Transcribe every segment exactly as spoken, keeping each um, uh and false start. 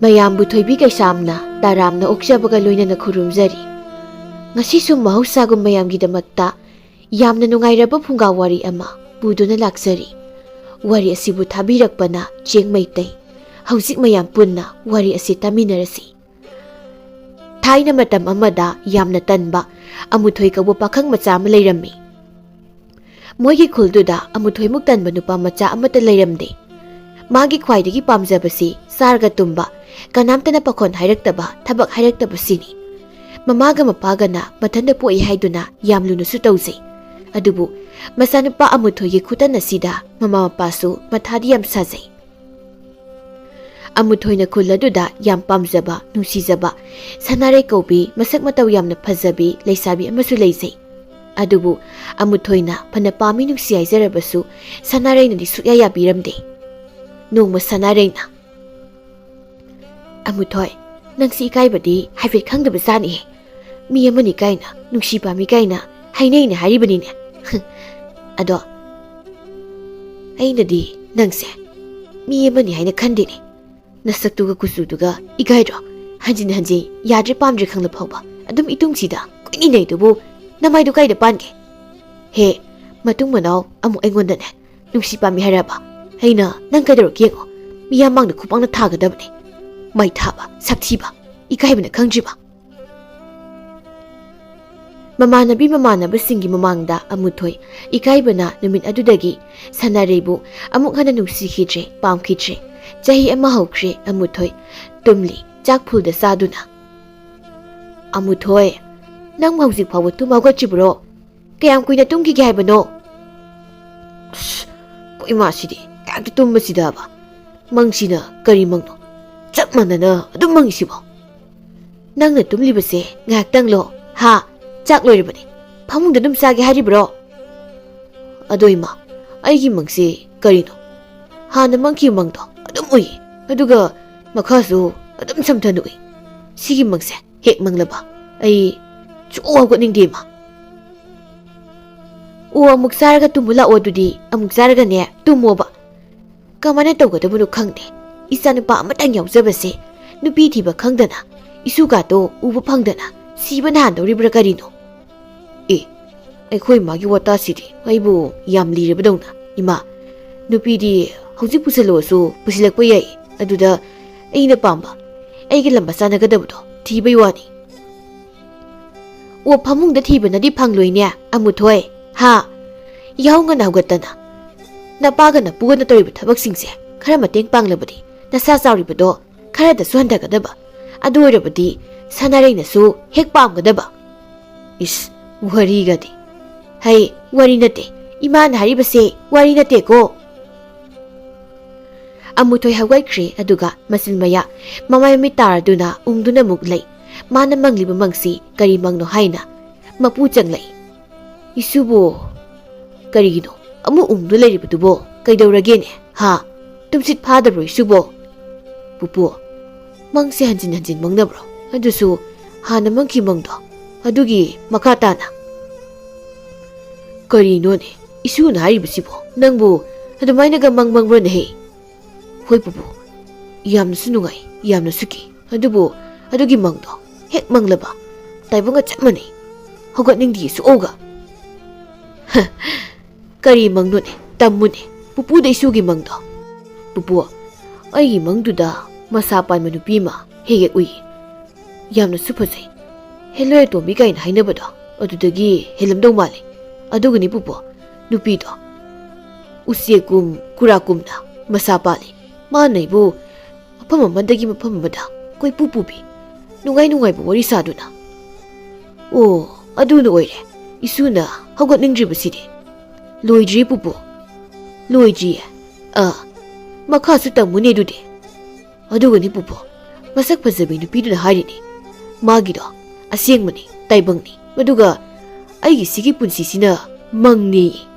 ꯃꯌꯥꯝꯕꯨ ꯊꯣꯏꯕꯤ ꯀꯩꯁꯥꯝꯅ ꯇꯔꯥꯝꯅ ꯑꯣꯛꯆꯕꯒ ꯂꯣꯏꯅꯅ ꯈꯨꯔꯨꯝꯖꯔꯤ꯫ ꯉꯁꯤꯁꯨ ꯃꯍꯧꯁꯥꯒꯨꯝ ꯃꯌꯥꯝꯒꯤꯗꯃꯛꯇ ꯌꯥꯝꯅ ꯅꯨꯡꯉꯥꯏꯔꯕ ꯐꯨꯡꯒꯥ ꯋꯥꯔꯤ ꯑꯃ ꯄꯨꯗꯨꯅ ꯂꯥꯛꯆꯔꯤ꯫ ꯋꯥꯔꯤ ꯑꯁꯤꯕꯨ ꯊꯥꯕꯤꯔꯛꯄꯅ ꯆꯦꯡ ꯃꯩꯇꯩ꯫ ꯍꯧꯖꯤꯛ ꯃꯌꯥꯝ ꯄꯨꯟꯅ ꯋꯥꯔꯤ ꯑꯁꯤ ꯇꯥꯃꯤꯟꯅꯔꯁꯤ꯫ ꯊꯥꯏꯅ ꯃꯇꯝ ꯑꯃꯗ ꯌꯥꯝꯅ ꯇꯟꯕ ꯑꯃꯨꯊꯣꯏ ꯀꯧꯕ ꯄꯥꯈꯪ ꯃꯆꯥ ꯑꯃ ꯂꯩꯔꯝꯃꯤ꯫ ꯃꯣꯏꯒꯤ ꯈꯨꯜꯗꯨꯗ ꯑꯃꯨꯊꯣꯏꯃꯨꯛ ꯇꯟꯕ ꯅꯨꯄꯥ ꯃꯆꯥ ꯑꯃꯠꯇ ꯂꯩꯔꯝꯗꯦ꯫ ꯃꯥꯒꯤ ꯈ꯭ꯋꯥꯏꯗꯒꯤ ꯄꯥꯝꯖꯕꯁꯤ ꯆꯥꯔꯒ ꯇꯨꯝꯕ, ꯀꯅꯥꯝꯇꯅ ꯄꯥꯈꯣꯟ ꯍꯥꯏꯔꯛꯇꯕ, ꯊꯕꯛ ꯍꯥꯏꯔꯛꯇꯕꯁꯤꯅꯤ꯫ ꯃꯃꯥꯒ ꯃꯄꯥꯒꯅ ꯃꯊꯟꯇ ꯄꯣꯛꯏ ꯍꯥꯏꯗꯨꯅ ꯌꯥꯝ ꯂꯨꯅꯁꯨ ꯇꯧꯖꯩ꯫ ꯑꯗꯨꯕꯨ ꯃꯆꯥꯅꯨꯄꯥ ꯑꯃꯨꯊꯣꯏꯒꯤ ꯈꯨꯇꯟ ꯑꯁꯤꯗ ꯃꯃꯥ ꯃꯄꯥꯁꯨ ꯃꯊꯥꯗꯤ ꯌꯥꯝ ꯁꯥꯖꯩ꯫ ꯑꯃꯨꯊꯣꯏꯅ ꯈꯨꯜ ꯑꯗꯨꯗ ꯌꯥꯝ ꯄꯥꯝꯖꯕ, ꯅꯨꯡꯁꯤꯖꯕ ꯁꯅꯥꯔꯩ ꯀꯧꯕꯤ, ꯃꯁꯛ ꯃꯇꯧ ꯌꯥꯝꯅ ꯐꯖꯕꯤ ꯂꯩꯁꯥꯕꯤ ꯑꯃꯁꯨ ꯂꯩꯖꯩ꯫ ꯑꯗꯨꯕꯨ ꯑꯃꯨꯊꯣꯏꯅ ꯐꯅ ꯄꯥꯝꯃꯤ ꯅꯨꯡꯁꯤ ꯍꯥꯏꯖꯔꯕꯁꯨ ꯁꯅꯥꯔꯩꯅꯗꯤ ꯁꯨꯛꯌꯥ ꯌꯥꯕꯤꯔꯝꯗꯦ꯫ ꯅꯣꯡꯃ ꯁꯅꯥꯔꯩꯅ, "ꯑꯃꯨꯊꯣꯏ, ꯅꯪꯁꯤ ꯏꯀꯥꯏꯕꯗꯤ ꯍꯥꯏꯐꯦꯠ ꯈꯪꯗꯕ ꯖꯥꯠꯅꯤꯍꯦ꯫ ꯃꯤ ꯑꯃꯅꯤ ꯀꯥꯏꯅ, ꯅꯨꯡꯁꯤ ꯄꯥꯝꯃꯤ ꯀꯥꯏꯅ ꯍꯥꯏꯅꯩꯅꯦ ꯍꯥꯏꯔꯤꯕꯅꯤꯅꯦ꯫ ꯑꯗꯣ ꯑꯩꯅꯗꯤ ꯅꯪꯁꯦ ꯃꯤ ꯑꯃꯅꯤ ꯍꯥꯏꯅ ꯈꯟꯗꯦꯅꯦ꯫ ꯅꯁꯛꯇꯨꯒ ꯀꯨꯆꯨꯗꯨꯒ ꯏꯀꯥꯏꯗ꯭ꯔꯣ? ꯍꯟꯖꯤꯟ ꯍꯟꯖꯤꯟ ꯌꯥꯗ꯭ꯔꯦ ꯄꯥꯝꯗ꯭ꯔꯦ ꯈꯪꯂ ꯐꯥꯎꯕ ꯑꯗꯨꯝ ꯏꯇꯨꯡꯁꯤꯗ ꯀꯣꯏꯅꯤꯡꯅꯩꯗꯨꯕꯨ ꯅꯃꯥꯏꯗꯨ ꯀꯥꯏꯗ ꯄꯥꯟꯒꯦ? ꯍꯦ, ꯃꯇꯨꯡ ꯃꯅꯥꯎ ꯑꯃꯨꯛ ꯑꯩꯉꯣꯟꯗꯅꯦ ꯅꯨꯡꯁꯤ ꯄꯥꯝꯃꯤ ꯍꯥꯏꯔꯕ? ꯑꯩꯅ ꯅꯪ ꯀꯩꯗꯧꯔꯒꯦ ꯌꯦꯡꯉꯣ, ꯃꯤꯌꯥꯝ ꯃꯥꯡꯗ ꯈꯨꯄꯥꯛꯅ ꯊꯥꯒꯗꯕꯅꯦ꯫ ꯃꯩ ꯊꯥꯕ, ꯁꯛꯊꯤꯕ, ꯏꯀꯥꯏꯕꯅ ꯈꯪꯗ꯭ꯔꯤꯕ?" ꯃꯃꯥꯟꯅꯕꯤ ꯃꯃꯥꯟꯅꯕꯁꯤꯡꯒꯤ ꯃꯃꯥꯡꯗ ꯑꯃꯨꯊꯣꯏ ꯏꯀꯥꯏꯕꯅ ꯅꯨꯃꯤꯠ ꯑꯗꯨꯗꯒꯤ ꯁꯅꯥꯔꯩꯕꯨ ꯑꯃꯨꯛ ꯍꯟꯅ ꯅꯨꯡꯁꯤꯈꯤꯗ꯭ꯔꯦ, ꯄꯥꯝꯈꯤꯗ꯭ꯔꯦ꯫ ꯆꯍꯤ ꯑꯃ ꯍꯧꯈ꯭ꯔꯦ ꯑꯃꯨꯊꯣꯏ ꯇꯨꯝꯂꯤ, ꯆꯥꯛ ꯐꯨꯜꯗ ꯆꯥꯗꯨꯅ꯫ "ꯑꯃꯨꯊꯣꯏ, ꯅꯪ ꯍꯧꯖꯤꯛ ꯐꯥꯎꯕ ꯇꯨꯝ ꯍꯧꯒꯠꯇ꯭ꯔꯤꯕ꯭ꯔꯣ? ꯀꯌꯥꯝ ꯀꯨꯏꯅ ꯇꯨꯝꯈꯤꯒꯦ ꯍꯥꯏꯕꯅꯣ?" ꯑꯁ, ꯑꯩꯈꯣꯏ ꯏꯃꯥꯁꯤꯗꯤ ꯉꯥꯏꯍꯥꯛꯇ ꯇꯨꯝꯕꯁꯤꯗꯕ꯫ ꯃꯪꯁꯤꯅ ꯀꯔꯤ ꯃꯪꯅꯣ? ꯆꯞ ꯃꯥꯟꯅꯅ ꯑꯗꯨꯝ ꯃꯪꯉꯤꯁꯤꯕꯣ? ꯅꯪꯅ ꯇꯨꯝꯂꯤꯕꯁꯦ ꯉꯥꯏꯍꯥꯛꯇꯪꯂꯣ? ꯍꯥ? ꯆꯥꯛ ꯂꯣꯏꯔꯕꯅꯦ꯫ ꯐꯃꯨꯡꯗ ꯑꯗꯨꯝ ꯆꯥꯒꯦ ꯍꯥꯏꯔꯤꯕ꯭ꯔꯣ? ꯑꯗꯣ ꯏꯃꯥ, ꯑꯩꯒꯤ ꯃꯪꯁꯦ ꯀꯔꯤꯅꯣ? ꯍꯥꯟꯅ ꯃꯪꯈꯤꯕ ꯃꯪꯗꯣ ꯑꯗꯨꯝ ꯎꯏ꯫ ꯑꯗꯨꯒ ꯃꯈꯥꯁꯨ ꯑꯗꯨꯝ ꯁꯝꯊꯅ ꯎꯏ꯫ ꯁꯤꯒꯤ ꯃꯪꯁꯦ ꯍꯦꯛ ꯃꯪꯂꯕ ꯑꯩ ꯁꯨꯡꯍꯧ ꯍꯧꯒꯠꯅꯤꯡꯗꯦ ꯏꯃꯥ꯫ ꯑꯣ, ꯑꯃꯨꯛ ꯆꯥꯔꯒ ꯇꯨꯝꯃꯨ ꯂꯥꯛꯑꯣ ꯑꯗꯨꯗꯤ꯫ ꯑꯃꯨꯛ ꯆꯥꯔꯒꯅꯦ ꯇꯨꯝꯃꯣꯕ꯫ ꯀꯃꯥꯏꯅ ꯇꯧꯒꯗꯕꯅꯣ ꯈꯪꯗꯦ꯫ ꯏꯆꯥꯅꯨꯄꯥ ꯑꯃꯇꯪ ꯌꯥꯎꯖꯕꯁꯦ ꯅꯨꯄꯤ ꯊꯤꯕ ꯈꯪꯗꯅ, ꯏꯁꯨꯒꯥꯗꯣ ꯎꯕ ꯐꯪꯗꯅ ꯁꯤꯕ ꯅꯥꯟꯗꯧꯔꯤꯕ꯭ꯔꯥ ꯀꯔꯤꯅꯣ? ꯑꯦ, ꯑꯩꯈꯣꯏ ꯃꯥꯒꯤ ꯋꯥꯇꯥꯁꯤꯗꯤ ꯑꯩꯕꯨ ꯌꯥꯝ ꯂꯤꯔꯕꯗꯧꯅ꯫ ꯏꯃꯥ, ꯅꯨꯄꯤꯗꯤ ꯍꯧꯖꯤꯛ ꯄꯨꯁꯤꯜꯂꯛꯑꯁꯨ ꯄꯨꯁꯤꯜꯂꯛꯄ ꯌꯥꯏ꯫ ꯑꯗꯨꯗ ꯑꯩꯅ ꯄꯥꯝꯕ, ꯑꯩꯒ ꯂꯝꯕ ꯆꯥꯟꯅꯒꯗꯕꯗꯣ ꯊꯤꯕꯩ ꯋꯥꯅꯤ꯫ ꯑꯣ, ꯐꯃꯨꯡꯗ ꯊꯤꯕꯅꯗꯤ ꯐꯪꯂꯣꯏꯅꯦ, ꯑꯃꯨꯊꯣꯏ꯫ ꯍꯥ? ꯌꯥꯍꯧ ꯉꯟꯅ ꯍꯧꯒꯠꯇꯅ ꯅꯄꯥꯒ ꯅꯄꯨꯒꯅ ꯇꯧꯔꯤꯕ ꯊꯕꯛꯁꯤꯡꯁꯦ ꯈꯔ ꯃꯇꯦꯡ ꯄꯥꯡꯂꯕꯗꯤ ꯅꯁꯥ ꯆꯥꯎꯔꯤꯕꯗꯣ ꯈꯔꯗꯁꯨ ꯍꯟꯊꯒꯗꯕ꯫ ꯑꯗꯨ ꯑꯣꯏꯔꯕꯗꯤ ꯁꯅꯥꯔꯩꯅꯁꯨ ꯍꯦꯛ ꯄꯥꯝꯒꯗꯕ꯫ ꯏꯁ, ꯋꯥꯔꯤꯒꯗꯤ꯫ ꯍꯩ, ꯋꯥꯔꯤ ꯅꯠꯇꯦ꯫ ꯏꯃꯥꯅ ꯍꯥꯏꯔꯤꯕꯁꯦ ꯋꯥꯔꯤ ꯅꯠꯇꯦꯀꯣ꯫ ꯑꯃꯨꯊꯣꯏ ꯍꯧꯒꯠꯈ꯭ꯔꯦ, ꯑꯗꯨꯒ ꯃꯆꯤꯟ ꯃꯌꯥ ꯃꯃꯥꯏ ꯃꯃꯤꯠ ꯇꯥꯔꯗꯨꯅ ꯎꯪꯗꯨꯅ ꯑꯃꯨꯛ ꯂꯩ꯫ ꯃꯥꯅ ꯃꯪꯂꯤꯕ ꯃꯪꯁꯤ ꯀꯔꯤ ꯃꯪꯅꯣ ꯍꯥꯏꯅ ꯃꯄꯨ ꯆꯪꯂꯛꯏ꯫ ꯏꯁꯨꯕꯨ, ꯀꯔꯤꯒꯤꯅꯣ ꯑꯃꯨꯛ ꯎꯪꯗꯨ ꯂꯩꯔꯤꯕꯗꯨꯕꯣ? ꯀꯩꯗꯧꯔꯒꯦꯅꯦ? ꯍꯥ? ꯇꯨꯝꯁꯤꯠ ꯐꯥꯗꯕ꯭ꯔꯣ ꯏꯁꯨꯕꯣ? ꯄꯨꯄꯨ, ꯃꯪꯁꯦ ꯍꯟꯖꯤꯟ ꯍꯟꯖꯤꯟ ꯃꯪꯅꯕ꯭ꯔꯣ? ꯑꯗꯨꯁꯨ ꯍꯥꯟꯅ ꯃꯪꯈꯤ ꯃꯪꯗꯣ, ꯑꯗꯨꯒꯤ ꯃꯈꯥ ꯇꯥꯅ? ꯀꯔꯤꯅꯣꯅꯦ ꯏꯁꯨꯅ ꯍꯥꯏꯔꯤꯕꯁꯤꯕꯣ? ꯅꯪꯕꯨ ꯑꯗꯨꯃꯥꯏꯅꯒ ꯃꯪ ꯃꯪꯕ꯭ꯔꯣꯅꯦꯍꯦ? ꯍꯣꯏ ꯄꯨꯄꯨ, ꯌꯥꯝꯅꯁꯨ ꯅꯨꯡꯉꯥꯏ, ꯌꯥꯝꯅꯁꯨ ꯀꯤ꯫ ꯑꯗꯨꯕꯨ ꯑꯗꯨꯒꯤ ꯃꯪꯗꯣ ꯍꯦꯛ ꯃꯪꯂꯕ ꯇꯥꯏꯕꯪꯒ ꯆꯞ ꯃꯥꯟꯅꯩ꯫ ꯍꯧꯒꯠꯅꯤꯡꯗꯦ ꯁꯨꯛꯑꯣꯒ꯫ ꯀꯔꯤ ꯃꯪꯅꯣꯅꯦ? ꯇꯝꯃꯨꯅꯦ꯫ ꯄꯨꯄꯨꯗ ꯏꯁꯨꯒꯤ ꯃꯪꯗꯣ꯫ ꯄꯨꯄꯨ, ꯑꯩꯒꯤ ꯃꯪꯗꯨꯗ ꯃꯁꯥ ꯄꯥꯟꯕ ꯅꯨꯄꯤ ꯑꯃ ꯍꯦꯛ ꯍꯦꯛ ꯎꯏ꯫ ꯌꯥꯝꯅꯁꯨ ꯐꯖꯩ꯫ ꯍꯦꯂꯣꯏ ꯑꯇꯣꯝꯕꯤ ꯀꯥꯏꯅ ꯍꯥꯏꯅꯕꯗꯣ ꯑꯗꯨꯗꯒꯤ ꯍꯦꯜꯂꯝꯗꯧ ꯃꯥꯜꯂꯦ꯫ ꯑꯗꯨꯒꯅꯤ ꯄꯨꯄꯨ, ꯅꯨꯄꯤꯗꯣ ꯎꯆꯦꯛꯀꯨꯝ ꯈꯨꯔꯥꯀꯨꯝꯅ ꯃꯁꯥ ꯄꯥꯜꯂꯤ꯫ ꯃꯥꯅ ꯑꯩꯕꯨ ꯃꯐꯝ ꯑꯃꯗꯒꯤ ꯃꯐꯝ ꯑꯃꯗ ꯀꯣꯏꯄꯨ ꯄꯨꯕꯤ꯫ ꯅꯨꯡꯉꯥꯏ ꯅꯨꯡꯉꯥꯏꯕ ꯋꯥꯔꯤ ꯁꯥꯗꯨꯅ꯫ ꯑꯣ, ꯑꯗꯨꯅ ꯑꯣꯏꯔꯦ ꯏꯁꯨꯅ ꯍꯧꯒꯠꯅꯤꯡꯗ꯭ꯔꯤꯕꯁꯤꯗꯤ꯫ ꯂꯣꯏꯗ꯭ꯔꯤ ꯄꯨꯄꯨ꯫ ꯂꯣꯏꯗ꯭ꯔꯤꯌꯦ꯫ ꯑꯥ, ꯃꯈꯥꯁꯨ ꯇꯝꯃꯨꯅꯦ ꯑꯗꯨꯗꯤ꯫ ꯑꯗꯨꯒꯅꯤ ꯄꯨꯄꯨ, ꯃꯁꯛ ꯐꯖꯕꯤ ꯅꯨꯄꯤꯗꯨꯅ ꯍꯥꯏꯔꯤꯅꯤ, ꯃꯥꯒꯤꯗꯣ ꯑꯁꯦꯡꯕꯅꯤ, ꯇꯥꯏꯕꯪꯅꯤ꯫ ꯑꯗꯨꯒ ꯑꯩꯒꯤ ꯁꯤꯒꯤ ꯄꯨꯟꯁꯤꯁꯤꯅ ꯃꯪꯅꯤ꯫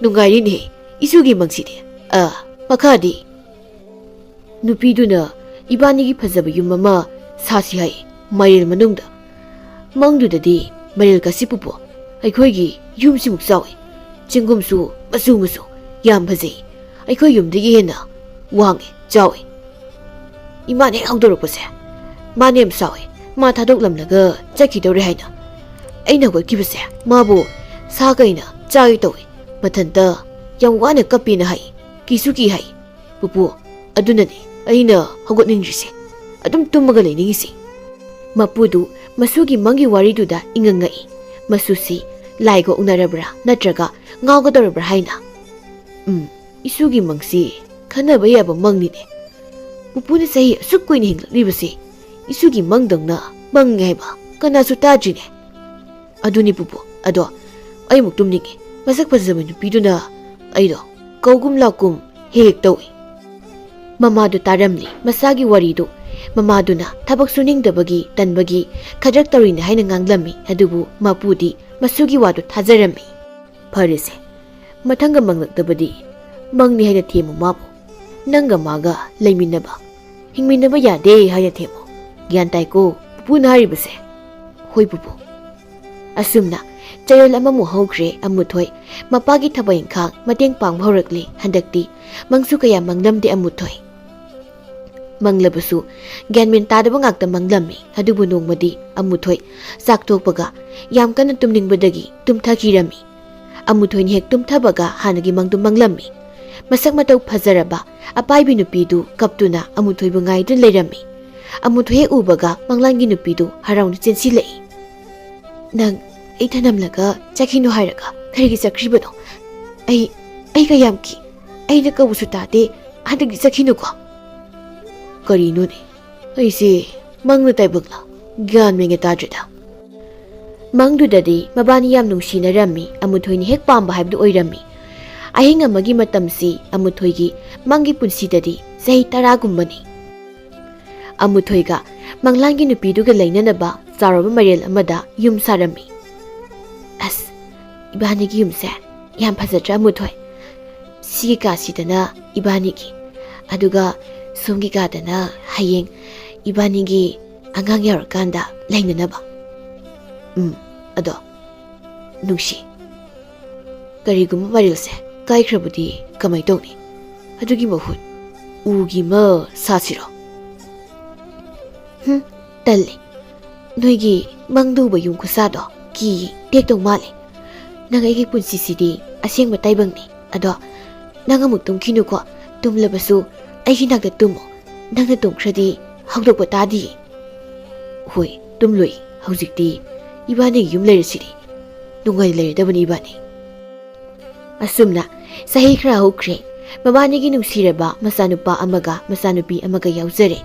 ꯅꯨꯡꯉꯥꯏꯔꯤꯅꯦ ꯏꯁꯨꯒꯤ ꯃꯪꯁꯤꯗꯤ꯫ ꯑ, ꯃꯈꯥꯗꯤ? ꯅꯨꯄꯤꯗꯨꯅ ꯏꯕꯥꯅꯤꯒꯤ ꯐꯖꯕ ꯌꯨꯝ ꯑꯃ ꯁꯥꯁꯤ ꯍꯥꯏ, ꯃꯥꯏꯔꯦꯜ ꯃꯅꯨꯡꯗ꯫ ꯃꯪꯗꯨꯗꯗꯤ ꯃꯥꯏꯔꯦꯜ ꯀꯥꯁꯤ ꯄꯨꯄꯨ, ꯑꯩꯈꯣꯏꯒꯤ ꯌꯨꯝꯁꯤꯃꯨꯛ ꯆꯥꯎꯏ꯫ ꯆꯤꯡꯒꯨꯝꯁꯨ ꯃꯆꯨ ꯃꯆꯨ, ꯌꯥꯝ ꯐꯖꯩ꯫ ꯑꯩꯈꯣꯏ ꯌꯨꯝꯗꯒꯤ ꯍꯦꯟꯅ ꯋꯥꯡꯉꯤ, ꯆꯥꯎꯏ꯫ ꯏꯃꯥꯅ ꯍꯦꯛ ꯍꯧꯗꯣꯔꯛꯄꯁꯦ, ꯃꯥꯅ ꯌꯥꯝ ꯁꯥꯎꯋꯦ꯫ ꯃꯥ ꯊꯥꯗꯣꯛꯂꯝꯂꯒ ꯆꯠꯈꯤꯗꯧꯔꯦ ꯍꯥꯏꯅ꯫ ꯑꯩꯅ ꯍꯧꯒꯠꯈꯤꯕꯁꯦ ꯃꯥꯕꯨ ꯁꯥ ꯀꯩꯅ ꯆꯥꯒꯦ ꯇꯧꯏ꯫ ꯃꯊꯟꯇ ꯌꯥꯝ ꯋꯥꯅ ꯀꯞꯄꯦꯅ ꯍꯥꯏ꯫ ꯀꯤꯁꯨ ꯀꯤ ꯍꯥꯏ꯫ ꯄꯨꯄꯨ, ꯑꯗꯨꯅꯅꯦ ꯑꯩꯅ ꯍꯧꯒꯠꯅꯤꯡꯗ꯭ꯔꯤꯁꯦ, ꯑꯗꯨꯝ ꯇꯨꯝꯃꯒ ꯂꯩꯅꯤꯡꯉꯤꯁꯦ꯫ ꯃꯄꯨꯗꯨ ꯃꯁꯨꯒꯤ ꯃꯪꯒꯤ ꯋꯥꯔꯤꯗꯨꯗ ꯏꯉꯛ ꯉꯛꯏ꯫ ꯃꯁꯨꯁꯤ ꯂꯥꯏꯒ ꯎꯅꯔꯕ꯭ꯔꯥ ꯅꯠꯇ꯭ꯔꯒ ꯉꯥꯎꯒꯗꯧꯔꯕ꯭ꯔꯥ ꯍꯥꯏꯅ꯫ ꯎꯝ, ꯏꯁꯨꯒꯤ ꯃꯪꯁꯤ ꯈꯟꯅꯕ ꯌꯥꯕ ꯃꯪꯅꯤꯅꯦ꯫ ꯄꯨꯄꯨꯅ ꯆꯍꯤ ꯑꯁꯨꯛ ꯀꯨꯏꯅ ꯍꯤꯡꯂꯛꯂꯤꯕꯁꯤ ꯏꯁꯨꯒꯤ ꯃꯪꯗꯧꯅ ꯃꯪꯉꯦ ꯍꯥꯏꯕ ꯀꯅꯥꯁꯨ ꯇꯥꯗ꯭ꯔꯤꯅꯦ꯫ ꯑꯗꯨꯅꯤ ꯄꯨꯄꯨ, ꯑꯗꯣ ꯑꯩꯃꯨꯛ ꯇꯨꯝꯅꯤꯡꯉꯦ꯫ ꯃꯁꯛ ꯐꯖꯕ ꯅꯨꯄꯤꯗꯨꯅ ꯑꯩꯗꯣ ꯀꯧꯒꯨꯝ ꯂꯥꯛꯀꯨꯝ ꯍꯦꯛ ꯍꯦꯛ ꯇꯧꯏ꯫ ꯃꯃꯥꯗꯨ ꯇꯥꯔꯝꯂꯤ ꯃꯁꯥꯒꯤ ꯋꯥꯔꯤꯗꯨ꯫ ꯃꯃꯥꯗꯨꯅ ꯊꯕꯛ ꯁꯨꯅꯤꯡꯗꯕꯒꯤ, ꯇꯟꯕꯒꯤ ꯈꯗ꯭ꯔꯛ ꯇꯧꯔꯤꯅꯤ ꯍꯥꯏꯅ ꯉꯥꯡꯂꯝꯃꯤ꯫ ꯑꯗꯨꯕꯨ ꯃꯄꯨꯗꯤ ꯃꯁꯨꯒꯤ ꯋꯥꯗꯨ ꯊꯥꯖꯔꯝꯃꯤ꯫ ꯐꯔꯦꯁꯦ, ꯃꯊꯪꯒ ꯃꯪꯂꯛꯇꯕꯗꯤ ꯃꯪꯅꯤ ꯍꯥꯏꯅ ꯊꯦꯝꯃꯨ ꯃꯥꯕꯨ꯫ ꯅꯪꯒ ꯃꯥꯒ ꯂꯩꯃꯤꯟꯅꯕ, ꯍꯤꯡꯃꯤꯟꯅꯕ ꯌꯥꯗꯦ ꯍꯥꯏꯅ ꯊꯦꯝꯃꯨ꯫ ꯒ꯭ꯌꯥꯟ ꯇꯥꯏꯀꯣ ꯄꯨꯄꯨꯅ ꯍꯥꯏꯔꯤꯕꯁꯦ? ꯍꯣꯏ ꯄꯨꯄꯨ꯫ ꯑꯁꯨꯝꯅ ꯆꯌꯣꯜ ꯑꯃꯃꯨꯛ ꯍꯧꯈ꯭ꯔꯦ ꯑꯃꯨꯊꯣꯏ ꯃꯄꯥꯒꯤ ꯊꯕꯛ ꯏꯪꯈꯥꯡ ꯃꯇꯦꯡ ꯄꯥꯡꯕ ꯍꯧꯔꯛꯂꯦ꯫ ꯍꯟꯗꯛꯇꯤ ꯃꯪꯁꯨ ꯀꯌꯥ ꯃꯪꯂꯝꯗꯦ ꯑꯃꯨꯊꯣꯏ꯫ ꯃꯪꯂꯕꯁꯨ ꯒ꯭ꯌꯥꯟ ꯃꯦꯟ ꯇꯥꯗꯕ ꯉꯥꯛꯇ ꯃꯪꯂꯝꯃꯤ꯫ ꯑꯗꯨꯕꯨ ꯅꯣꯡꯃꯗꯤ ꯑꯃꯨꯊꯣꯏ ꯆꯥꯛ ꯇꯣꯛꯄꯒ ꯌꯥꯝ ꯀꯟꯅ ꯇꯨꯝꯅꯤꯡꯕꯗꯒꯤ ꯇꯨꯝꯊꯈꯤꯔꯝꯃꯤ꯫ ꯑꯃꯨꯊꯣꯏꯅ ꯍꯦꯛ ꯇꯨꯝꯊꯕꯒ ꯍꯥꯟꯅꯒꯤ ꯃꯪꯗꯨ ꯃꯪꯂꯝꯃꯤ꯫ ꯃꯁꯛ ꯃꯇꯧ ꯐꯖꯔꯕ ꯑꯄꯥꯏꯕꯤ ꯅꯨꯄꯤꯗꯨ ꯀꯞꯇꯨꯅ ꯑꯃꯨꯊꯣꯏꯕꯨ ꯉꯥꯏꯗꯨꯅ ꯂꯩꯔꯝꯃꯤ꯫ ꯑꯃꯨꯊꯣꯏ ꯍꯦꯛ ꯎꯕꯒ ꯃꯪꯂꯥꯟꯒꯤ ꯅꯨꯄꯤꯗꯨ ꯍꯔꯥꯎꯅ ꯆꯦꯟꯁꯤꯜꯂꯛꯏ꯫ "ꯅꯪ ꯑꯩ ꯊꯅꯝꯂꯒ ꯆꯠꯈꯤꯅꯨ ꯍꯥꯏꯔꯒ ꯀꯔꯤꯒꯤ ꯆꯠꯈ꯭ꯔꯤꯕꯅꯣ? ꯑꯩ, ꯑꯩ ꯀꯌꯥꯝ ꯀꯤ꯫ ꯑꯩꯅ ꯀꯧꯕꯁꯨ ꯇꯥꯗꯦ꯫ ꯍꯟꯗꯛꯇꯤ ꯆꯠꯈꯤꯅꯨꯀꯣ꯫" ꯀꯔꯤꯅꯣꯅꯦ? ꯑꯩꯁꯦ ꯃꯪꯅ ꯇꯥꯏꯕꯛꯂ? ꯒ꯭ꯌꯥꯟ ꯃꯦꯟꯒ ꯇꯥꯗ꯭ꯔꯦꯗ꯫ ꯃꯪꯗꯨꯗꯗꯤ ꯃꯕꯥꯅꯤ ꯌꯥꯝ ꯅꯨꯡꯁꯤꯅꯔꯝꯃꯤ꯫ ꯑꯃꯨꯊꯣꯏꯅ ꯍꯦꯛ ꯄꯥꯝꯕ ꯍꯥꯏꯕꯗꯨ ꯑꯣꯏꯔꯝꯃꯤ꯫ ꯑꯍꯤꯡ ꯑꯃꯒꯤ ꯃꯇꯝꯁꯤ ꯑꯃꯨꯊꯣꯏꯒꯤ ꯃꯪꯒꯤ ꯄꯨꯟꯁꯤꯗꯗꯤ ꯆꯍꯤ ꯇꯔꯥꯒꯨꯝꯕꯅꯤ꯫ ꯑꯃꯨꯊꯣꯏꯒ ꯃꯪꯂꯥꯟꯒꯤ ꯅꯨꯄꯤꯗꯨꯒ ꯂꯩꯅꯅꯕ ꯆꯥꯎꯔꯕ ꯃꯔꯦꯜ ꯑꯃꯗ ꯌꯨꯝ ꯁꯥꯔꯝꯃꯤ꯫ ꯑꯁ, ꯏꯕꯥꯅꯤꯒꯤ ꯌꯨꯝꯁꯦ ꯌꯥꯝ ꯐꯖꯗ꯭ꯔꯥ ꯑꯃꯨꯊꯣꯏ? ꯁꯤꯒꯤ ꯀꯥꯁꯤꯗꯅ ꯏꯕꯥꯅꯤꯒꯤ, ꯑꯗꯨꯒ ꯁꯣꯝꯒꯤ ꯀꯥꯗꯅ ꯍꯌꯦꯡ ꯏꯕꯥꯅꯤꯒꯤ ꯑꯉꯥꯡ ꯌꯥꯎꯔꯀꯥꯟꯗ ꯂꯩꯅꯅꯕ꯫ ꯎꯝ, ꯑꯗꯣ ꯅꯨꯡꯁꯤ, ꯀꯔꯤꯒꯨꯝꯕ ꯃꯔꯦꯜꯁꯦ ꯀꯥꯏꯈ꯭ꯔꯕꯗꯤ ꯀꯃꯥꯏ ꯇꯧꯅꯤ? ꯑꯗꯨꯒꯤ ꯃꯍꯨꯠ ꯎꯒꯤ ꯑꯃ ꯁꯥꯁꯤꯔꯣ? ꯍꯨꯝ, ꯇꯜꯂꯦ꯫ ꯅꯣꯏꯒꯤ ꯃꯪꯗ ꯎꯕ ꯌꯨꯝ ꯈꯨꯁꯥꯗꯣ ꯀꯤ ꯇꯦꯛꯇꯧ ꯃꯥꯜꯂꯦ꯫ ꯅꯪ ꯑꯩꯒꯤ ꯄꯨꯟꯁꯤꯁꯤꯗꯤ ꯑꯁꯦꯡꯕ ꯇꯥꯏꯕꯪꯅꯤ꯫ ꯑꯗꯣ ꯅꯪ ꯑꯃꯨꯛ ꯇꯨꯝꯈꯤꯅꯨꯀꯣ꯫ ꯇꯨꯝꯂꯕꯁꯨ ꯑꯩꯒꯤ ꯅꯥꯛꯇ ꯇꯨꯝꯃꯣ꯫ ꯅꯪꯅ ꯇꯨꯝꯈ꯭ꯔꯗꯤ ꯍꯧꯗꯣꯛꯄ ꯇꯥꯗꯤꯌꯦ꯫ ꯍꯣꯏ, ꯇꯨꯝꯂꯣꯏ꯫ ꯍꯧꯖꯤꯛꯇꯤ ꯏꯕꯥꯅꯤꯒꯤ ꯌꯨꯝ ꯂꯩꯔꯁꯤꯗꯤ꯫ ꯅꯨꯡꯉꯥꯏꯅ ꯂꯩꯔꯗꯕꯅꯤ ꯏꯕꯥꯅꯤ꯫ ꯑꯁꯨꯝꯅ ꯆꯍꯤ ꯈꯔ ꯍꯧꯈ꯭ꯔꯦ꯫ ꯃꯕꯥꯅꯤꯒꯤ ꯅꯨꯡꯁꯤꯔꯕ ꯃꯆꯥꯅꯨꯄꯥ ꯑꯃꯒ ꯃꯆꯥꯅꯨꯄꯤ ꯑꯃꯒ ꯌꯥꯎꯖꯔꯦ꯫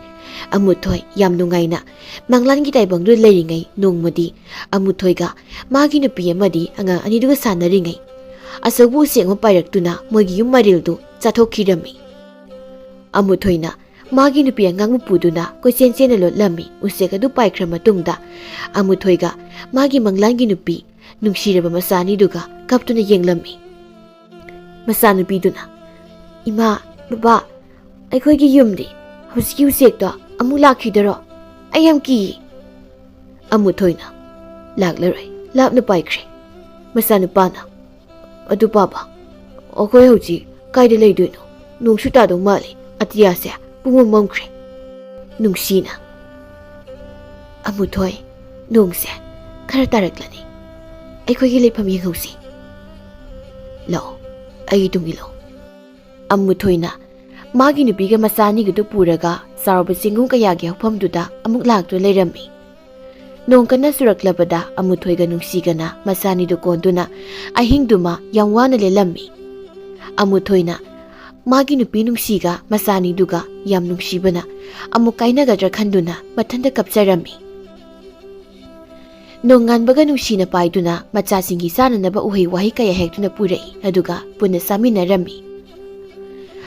ꯑꯃꯨꯊꯣꯏ ꯌꯥꯝ ꯅꯨꯡꯉꯥꯏꯅ ꯃꯪꯂꯥꯟꯒꯤ ꯇꯥꯏꯕꯪꯗꯨꯗ ꯂꯩꯔꯤꯉꯩ ꯅꯣꯡꯃꯗꯤ ꯑꯃꯨꯊꯣꯏꯒ ꯃꯥꯒꯤ ꯅꯨꯄꯤ ꯑꯃꯗꯤ ꯑꯉꯥꯡ ꯑꯅꯤꯗꯨꯒ ꯁꯥꯟꯅꯔꯤꯉꯩ ꯑꯆꯧꯕ ꯎꯆꯦꯛ ꯑꯃ ꯄꯥꯏꯔꯛꯇꯨꯅ ꯃꯣꯏꯒꯤ ꯌꯨꯝ ꯃꯔꯤꯜꯗꯨ ꯆꯥꯊꯣꯛꯈꯤꯔꯝꯃꯤ꯫ ꯑꯃꯨꯊꯣꯏꯅ ꯃꯥꯒꯤ ꯅꯨꯄꯤ ꯑꯉꯥꯡꯕꯨ ꯄꯨꯗꯨꯅ ꯀꯣꯏꯆꯦꯟ ꯆꯦꯟꯅ ꯂꯣꯠꯂꯝꯃꯤ꯫ ꯎꯆꯦꯛ ꯑꯗꯨ ꯄꯥꯏꯈ꯭ꯔ ꯃꯇꯨꯡꯗ ꯑꯃꯨꯊꯣꯏꯒ ꯃꯥꯒꯤ ꯃꯪꯂꯥꯟꯒꯤ ꯅꯨꯄꯤ ꯅꯨꯡꯁꯤꯔꯕ ꯃꯆꯥ ꯑꯅꯤꯗꯨꯒ ꯀꯞꯇꯨꯅ ꯌꯦꯡꯂꯝꯃꯤ꯫ ꯃꯆꯥꯅꯨꯄꯤꯗꯨꯅ, "ꯏꯃꯥ, ꯕꯕꯥ, ꯑꯩꯈꯣꯏꯒꯤ ꯌꯨꯝꯗꯤ ꯍꯧꯖꯤꯛꯀꯤ ꯎꯆꯦꯛꯇꯣ ꯑꯃꯨꯛ ꯂꯥꯛꯈꯤꯗꯔꯣ? ꯑꯩ ꯌꯥꯝ ꯀꯤꯌꯦ꯫" ꯑꯃꯨꯊꯣꯏꯅ, "ꯂꯥꯛꯂꯔꯣꯏ, ꯂꯥꯞꯅ ꯄꯥꯏꯈ꯭ꯔꯦ꯫" ꯃꯆꯥꯅꯨꯄꯥꯅ, "ꯑꯗꯨ ꯄꯥꯕ, ꯑꯩꯈꯣꯏ ꯍꯧꯖꯤꯛ ꯀꯥꯏꯗ ꯂꯩꯗꯣꯏꯅꯣ? ꯅꯣꯡꯁꯨ ꯇꯥꯗꯧ ꯃꯥꯜꯂꯦ, ꯑꯇꯤꯌꯥꯁꯦ ꯄꯨꯡꯃꯝ ꯃꯝꯈ꯭ꯔꯦ꯫" ꯅꯨꯡꯁꯤꯅ, "ꯑꯃꯨꯊꯣꯏ, ꯅꯣꯡꯁꯦ ꯈꯔ ꯇꯥꯔꯛꯂꯅꯤ꯫ ꯑꯩꯈꯣꯏꯒꯤ ꯂꯩꯐꯝ ꯌꯦꯡꯍꯧꯁꯤ꯫ ꯂꯥꯛꯑꯣ, ꯑꯩꯒꯤ ꯇꯨꯡ ꯏꯜꯂꯣ꯫" ꯑꯃꯨꯊꯣꯏꯅ ꯃꯥꯒꯤ ꯅꯨꯄꯤꯒ ꯃꯆꯥ ꯑꯅꯤꯒꯗꯨ ꯄꯨꯔꯒ ꯆꯥꯎꯔꯕ ꯆꯤꯡꯒꯨꯝ ꯀꯌꯥꯒꯤ ꯍꯧꯐꯝꯗꯨꯗ ꯑꯃꯨꯛ ꯂꯥꯛꯇꯨꯅ ꯂꯩꯔꯝꯃꯤ꯫ ꯅꯣꯡ ꯀꯟꯅ ꯆꯨꯔꯛꯂꯕꯗ ꯑꯃꯨꯊꯣꯏꯒ ꯅꯨꯡꯁꯤꯒꯅ ꯃꯆꯥ ꯑꯅꯤꯗꯨ ꯀꯣꯟꯗꯨꯅ ꯑꯍꯤꯡꯗꯨꯃ ꯌꯥꯝ ꯋꯥꯅ ꯂꯦꯜꯂꯝꯃꯤ꯫ ꯑꯃꯨꯊꯣꯏꯅ ꯃꯥꯒꯤ ꯅꯨꯄꯤ ꯅꯨꯡꯁꯤꯒ ꯃꯆꯥ ꯑꯅꯤꯗꯨꯒ ꯌꯥꯝ ꯅꯨꯡꯁꯤꯕꯅ ꯑꯃꯨꯛ ꯀꯥꯏꯅꯒꯗ꯭ꯔꯥ ꯈꯟꯗꯨꯅ ꯃꯊꯟꯇ ꯀꯞꯆꯔꯝꯃꯤ꯫ ꯅꯣꯡꯉꯥꯟꯕꯒ ꯅꯨꯡꯁꯤꯅ ꯄꯥꯏꯗꯨꯅ ꯃꯆꯥꯁꯤꯡꯒꯤ ꯆꯥꯅꯅꯕ ꯎꯍꯩ ꯋꯥꯍꯩ ꯀꯌꯥ ꯍꯦꯛꯇꯨꯅ ꯄꯨꯔꯛꯏ, ꯑꯗꯨꯒ ꯄꯨꯟꯅ ꯆꯥꯃꯤꯟꯅꯔꯝꯃꯤ꯫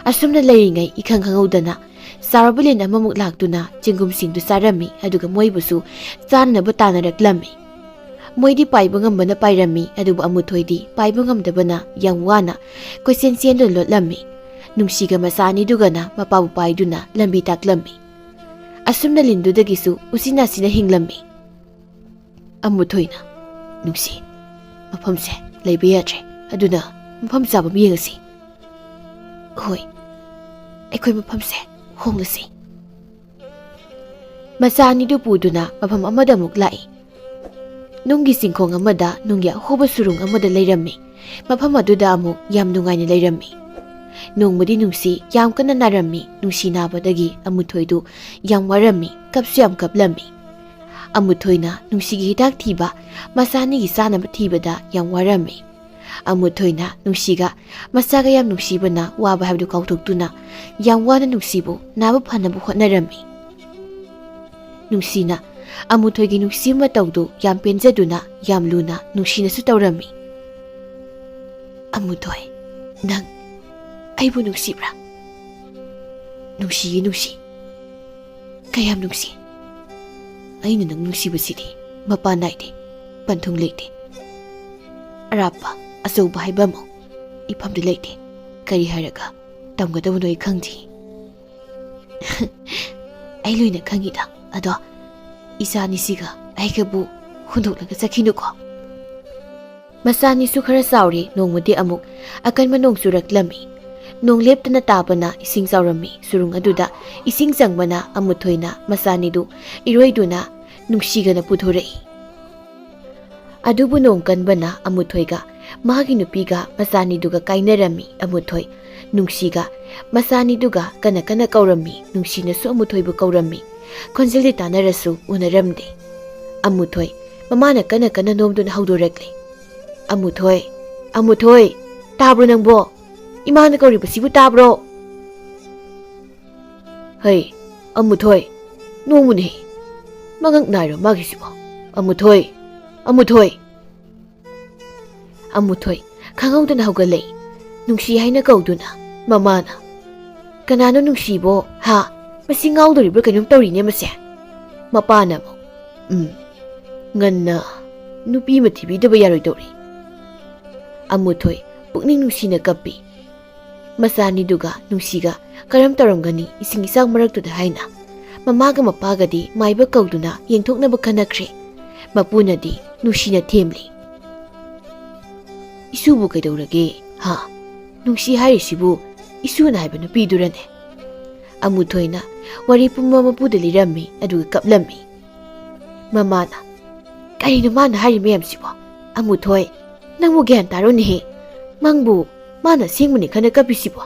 ꯑꯁꯨꯝꯅ ꯂꯩꯔꯤꯉꯩ ꯏꯈꯪ ꯈꯪꯍꯧꯗꯅ ꯆꯥꯎꯔꯕ ꯂꯤꯟ ꯑꯃꯃꯨꯛ ꯂꯥꯛꯇꯨꯅ ꯆꯤꯡꯒꯨꯝꯁꯤꯡꯗꯨ ꯆꯥꯔꯝꯃꯤ, ꯑꯗꯨꯒ ꯃꯣꯏꯕꯨꯁꯨ ꯆꯥꯅꯅꯕ ꯇꯥꯟꯅꯔꯛꯂꯝꯃꯤ꯫ ꯃꯣꯏꯗꯤ ꯄꯥꯏꯕ ꯉꯝꯕꯅ ꯄꯥꯏꯔꯝꯃꯤ, ꯑꯗꯨꯕꯨ ꯑꯃꯨꯊꯣꯏꯗꯤ ꯄꯥꯏꯕ ꯉꯝꯗꯕꯅ ꯌꯥꯝ ꯋꯥꯅ ꯀꯣꯏꯆꯦꯟ ꯆꯦꯟꯗꯨꯅ ꯂꯣꯠꯂꯝꯃꯤ꯫ ꯅꯨꯡꯁꯤꯒ ꯃꯆꯥ ꯑꯅꯤꯗꯨꯒꯅ ꯃꯄꯥꯕꯨ ꯄꯥꯏꯗꯨꯅ ꯂꯝꯕꯤ ꯇꯥꯛꯂꯝꯃꯤ꯫ ꯑꯁꯨꯝꯅ ꯂꯤꯟꯗꯨꯗꯒꯤꯁꯨ ꯎꯆꯤꯟ ꯅꯥꯆꯤꯟꯅ ꯍꯤꯡꯂꯝꯃꯤ꯫ ꯑꯃꯨꯊꯣꯏꯅ, "ꯅꯨꯡꯁꯤ, ꯃꯐꯝꯁꯦ ꯂꯩꯕ ꯌꯥꯗ꯭ꯔꯦ, ꯑꯗꯨꯅ ꯃꯐꯝ ꯆꯥꯕ ꯑꯃ ꯌꯦꯡꯉꯁꯤ꯫" "ꯍꯣꯏ, ꯑꯩꯈꯣꯏ ꯃꯐꯝꯁꯦ ꯍꯣꯡꯂꯁꯤ꯫" ꯃꯆꯥ ꯑꯅꯤꯗꯨ ꯄꯨꯗꯨꯅ ꯃꯐꯝ ꯑꯃꯗ ꯑꯃꯨꯛ ꯂꯥꯛꯏ꯫ ꯅꯨꯡꯒꯤ ꯆꯤꯡꯈꯣꯡ ꯑꯃꯗ ꯅꯨꯡꯒꯤ ꯑꯍꯣꯕ ꯁꯨꯔꯨꯡ ꯑꯃꯗ ꯂꯩꯔꯝꯃꯤ꯫ ꯃꯐꯝ ꯑꯗꯨꯗ ꯑꯃꯨꯛ ꯌꯥꯝ ꯅꯨꯡꯉꯥꯏꯅ ꯂꯩꯔꯝꯃꯤ꯫ ꯅꯣꯡꯃꯗꯤ ꯅꯨꯡꯁꯤ ꯌꯥꯝ ꯀꯟꯅ ꯅꯥꯔꯝꯃꯤ꯫ ꯅꯨꯡꯁꯤ ꯅꯥꯕꯗꯒꯤ ꯑꯃꯨꯊꯣꯏꯗꯨ ꯌꯥꯝ ꯋꯥꯔꯝꯃꯤ, ꯀꯞꯁꯨ ꯌꯥꯝ ꯀꯞꯂꯝꯃꯤ꯫ ꯑꯃꯨꯊꯣꯏꯅ ꯅꯨꯡꯁꯤꯒꯤ ꯍꯤꯗꯥꯛ ꯊꯤꯕ, ꯃꯆꯥ ꯑꯅꯤꯒꯤ ꯆꯥꯅꯕ ꯊꯤꯕꯗ ꯌꯥꯝ ꯋꯥꯔꯝꯃꯤ꯫ ꯑꯃꯨꯊꯣꯏꯅ ꯅꯨꯡꯁꯤꯒ ꯃꯆꯥꯒ ꯌꯥꯝ ꯅꯨꯡꯁꯤꯕꯅ ꯋꯥꯕ ꯍꯥꯏꯕꯗꯨ ꯀꯥꯎꯊꯣꯛꯇꯨꯅ ꯌꯥꯝ ꯋꯥꯅ ꯅꯨꯡꯁꯤꯕꯨ ꯅꯥꯕ ꯐꯅꯕ ꯍꯣꯠꯅꯔꯝꯃꯤ꯫ ꯅꯨꯡꯁꯤꯅ ꯑꯃꯨꯊꯣꯏꯒꯤ ꯅꯨꯡꯁꯤ ꯃꯇꯧꯗꯨ ꯌꯥꯝ ꯄꯦꯟꯖꯗꯨꯅ ꯌꯥꯝ ꯂꯨꯅ ꯅꯨꯡꯁꯤꯅꯁꯨ ꯇꯧꯔꯝꯃꯤ꯫ "ꯑꯃꯨꯊꯣꯏ, ꯅꯪ ꯑꯩꯕꯨ ꯅꯨꯡꯁꯤꯕ꯭ꯔꯥ?" "ꯅꯨꯡꯁꯤꯌꯦ, ꯅꯨꯡꯁꯤ꯫ ꯀꯌꯥꯝ ꯅꯨꯡꯁꯤ꯫ ꯑꯩꯅ ꯅꯪ ꯅꯨꯡꯁꯤꯕꯁꯤꯗꯤ ꯃꯄꯥꯟ ꯅꯥꯏꯗꯦ, ꯄꯟꯊꯨꯡ ꯂꯩꯇꯦ꯫ ꯑꯔꯥꯞꯄ, ꯑꯆꯧꯕ ꯍꯥꯏꯕ ꯑꯃ ꯏꯐꯝꯗ ꯂꯩꯇꯦ꯫ ꯀꯔꯤ ꯍꯥꯏꯔꯒ ꯇꯝꯒꯗꯕꯅꯣ ꯑꯩ ꯈꯪꯗꯦ꯫" "ꯑꯩ ꯂꯣꯏꯅ ꯈꯪꯉꯤꯗ꯫ ꯑꯗꯣ ꯏꯆꯥꯅꯤꯁꯤꯒ ꯑꯩꯒꯕꯨ ꯍꯨꯟꯗꯣꯛꯂꯒ ꯆꯠꯈꯤꯅꯨꯀꯣ꯫" ꯃꯆꯥꯅꯤꯁꯨ ꯈꯔ ꯆꯥꯎꯔꯦ꯫ ꯅꯣꯡꯃꯗꯤ ꯑꯃꯨꯛ ꯑꯀꯟꯕ ꯅꯣꯡ ꯆꯨꯔꯛꯂꯝꯃꯤ꯫ ꯅꯣꯡ ꯂꯦꯞꯇꯅ ꯇꯥꯕꯅ ꯏꯁꯤꯡ ꯆꯥꯎꯔꯝꯃꯤ꯫ ꯁꯨꯔꯨꯡ ꯑꯗꯨꯗ ꯏꯁꯤꯡ ꯆꯪꯕꯅ ꯑꯃꯨꯊꯣꯏꯅ ꯃꯆꯥꯅꯤꯗꯨ ꯏꯔꯣꯏꯗꯨꯅ ꯅꯨꯡꯁꯤꯒꯅ ꯄꯨꯊꯣꯔꯛꯏ꯫ ꯑꯗꯨꯕꯨ ꯅꯣꯡ ꯀꯟꯕꯅ ꯑꯃꯨꯊꯣꯏꯒ ꯃꯥꯒꯤ ꯅꯨꯄꯤꯒ ꯃꯆꯥꯅꯤꯗꯨꯒ ꯀꯥꯏꯅꯔꯝꯃꯤ꯫ ꯑꯃꯨꯊꯣꯏ ꯅꯨꯡꯁꯤꯒ ꯃꯆꯥꯅꯤꯗꯨꯒ ꯀꯟꯅ ꯀꯟꯅ ꯀꯧꯔꯝꯃꯤ꯫ ꯅꯨꯡꯁꯤꯅꯁꯨ ꯑꯃꯨꯊꯣꯏꯕꯨ ꯀꯧꯔꯝꯃꯤ꯫ ꯈꯣꯟꯖꯦꯜꯗꯤ ꯇꯥꯅꯔꯁꯨ ꯎꯅꯔꯝꯗꯦ꯫ ꯑꯃꯨꯊꯣꯏ ꯃꯃꯥꯅ ꯀꯟꯅ ꯀꯟꯅ ꯅꯣꯝꯗꯨꯅ ꯍꯧꯗꯣꯔꯛꯂꯦ꯫ "ꯑꯃꯨꯊꯣꯏ, ꯑꯃꯨꯊꯣꯏ, ꯇꯥꯕ꯭ꯔꯣ ꯅꯪꯕꯣ? ꯏꯃꯥꯅ ꯀꯧꯔꯤꯕꯁꯤꯕꯨ ꯇꯥꯕ꯭ꯔꯣ?" "ꯍꯩ, ꯑꯃꯨꯊꯣꯏ, ꯅꯣꯡꯃꯨꯅꯦꯍꯦ꯫ ꯃꯉꯛ ꯅꯥꯏꯔꯣ ꯃꯥꯒꯤꯁꯤꯕꯣ? ꯑꯃꯨꯊꯣꯏ, ꯑꯃꯨꯊꯣꯏ!" ꯑꯃꯨꯊꯣꯏ ꯈꯪꯍꯧꯗꯅ ꯍꯧꯒꯠꯂꯛꯏ꯫ ꯅꯨꯡꯁꯤ ꯍꯥꯏꯅ ꯀꯧꯗꯨꯅ ꯃꯃꯥꯅ, "ꯀꯅꯥꯅꯣ ꯅꯨꯡꯁꯤꯕꯣ? ꯍꯥ? ꯃꯁꯤ ꯉꯥꯎꯗꯣꯔꯤꯕ꯭ꯔꯥ ꯀꯩꯅꯣꯝ ꯇꯧꯔꯤꯅꯦ ꯃꯁꯦ꯫" ꯃꯄꯥꯅ ꯑꯃꯨꯛ, "ꯎꯝ, ꯉꯟꯅ ꯅꯨꯄꯤ ꯑꯃ ꯊꯤꯕꯤꯗꯕ ꯌꯥꯔꯣꯏꯗꯧꯔꯤ꯫" ꯑꯃꯨꯊꯣꯏ ꯄꯨꯛꯅꯤꯡ ꯅꯨꯡꯁꯤꯅ ꯀꯞꯄꯤ꯫ ꯃꯆꯥꯅꯤꯗꯨꯒ ꯅꯨꯡꯁꯤꯒ ꯀꯔꯝ ꯇꯧꯔꯝꯒꯅꯤ ꯏꯁꯤꯡ ꯏꯆꯥꯎ ꯃꯔꯛꯇꯨꯗ ꯍꯥꯏꯅ ꯃꯃꯥꯒ ꯃꯄꯥꯒꯗꯤ ꯃꯥꯏꯕ ꯀꯧꯗꯨꯅ ꯌꯦꯡꯊꯣꯛꯅꯕ ꯈꯟꯅꯈ꯭ꯔꯦ꯫ ꯃꯄꯨꯅꯗꯤ ꯅꯨꯡꯁꯤꯅ ꯊꯦꯝꯂꯤ꯫ "ꯏꯁꯨꯕꯨ ꯀꯩꯗꯧꯔꯒꯦ? ꯍꯥ? ꯅꯨꯡꯁꯤ ꯍꯥꯏꯔꯤꯁꯤꯕꯨ ꯏꯁꯨꯅ ꯍꯥꯏꯕ ꯅꯨꯄꯤꯗꯨꯔꯅꯦ?" ꯑꯃꯨꯊꯣꯏꯅ ꯋꯥꯔꯤ ꯄꯨꯝꯕ ꯃꯄꯨꯗ ꯂꯤꯔꯝꯃꯤ, ꯑꯗꯨꯒ ꯀꯞꯂꯝꯃꯤ꯫ ꯃꯃꯥꯅ, "ꯀꯔꯤꯅꯣ ꯃꯥꯅ ꯍꯥꯏꯔꯤ ꯃꯌꯥꯝꯁꯤꯕꯣ? ꯑꯃꯨꯊꯣꯏ, ꯅꯪꯕꯨ ꯒ꯭ꯌꯥꯟ ꯇꯥꯔꯣꯅꯦꯍꯦ꯫ ꯃꯪꯕꯨ ꯃꯥꯅ ꯑꯁꯦꯡꯕꯅꯤ ꯈꯟꯅ ꯀꯞꯄꯤꯁꯤꯕꯣ?"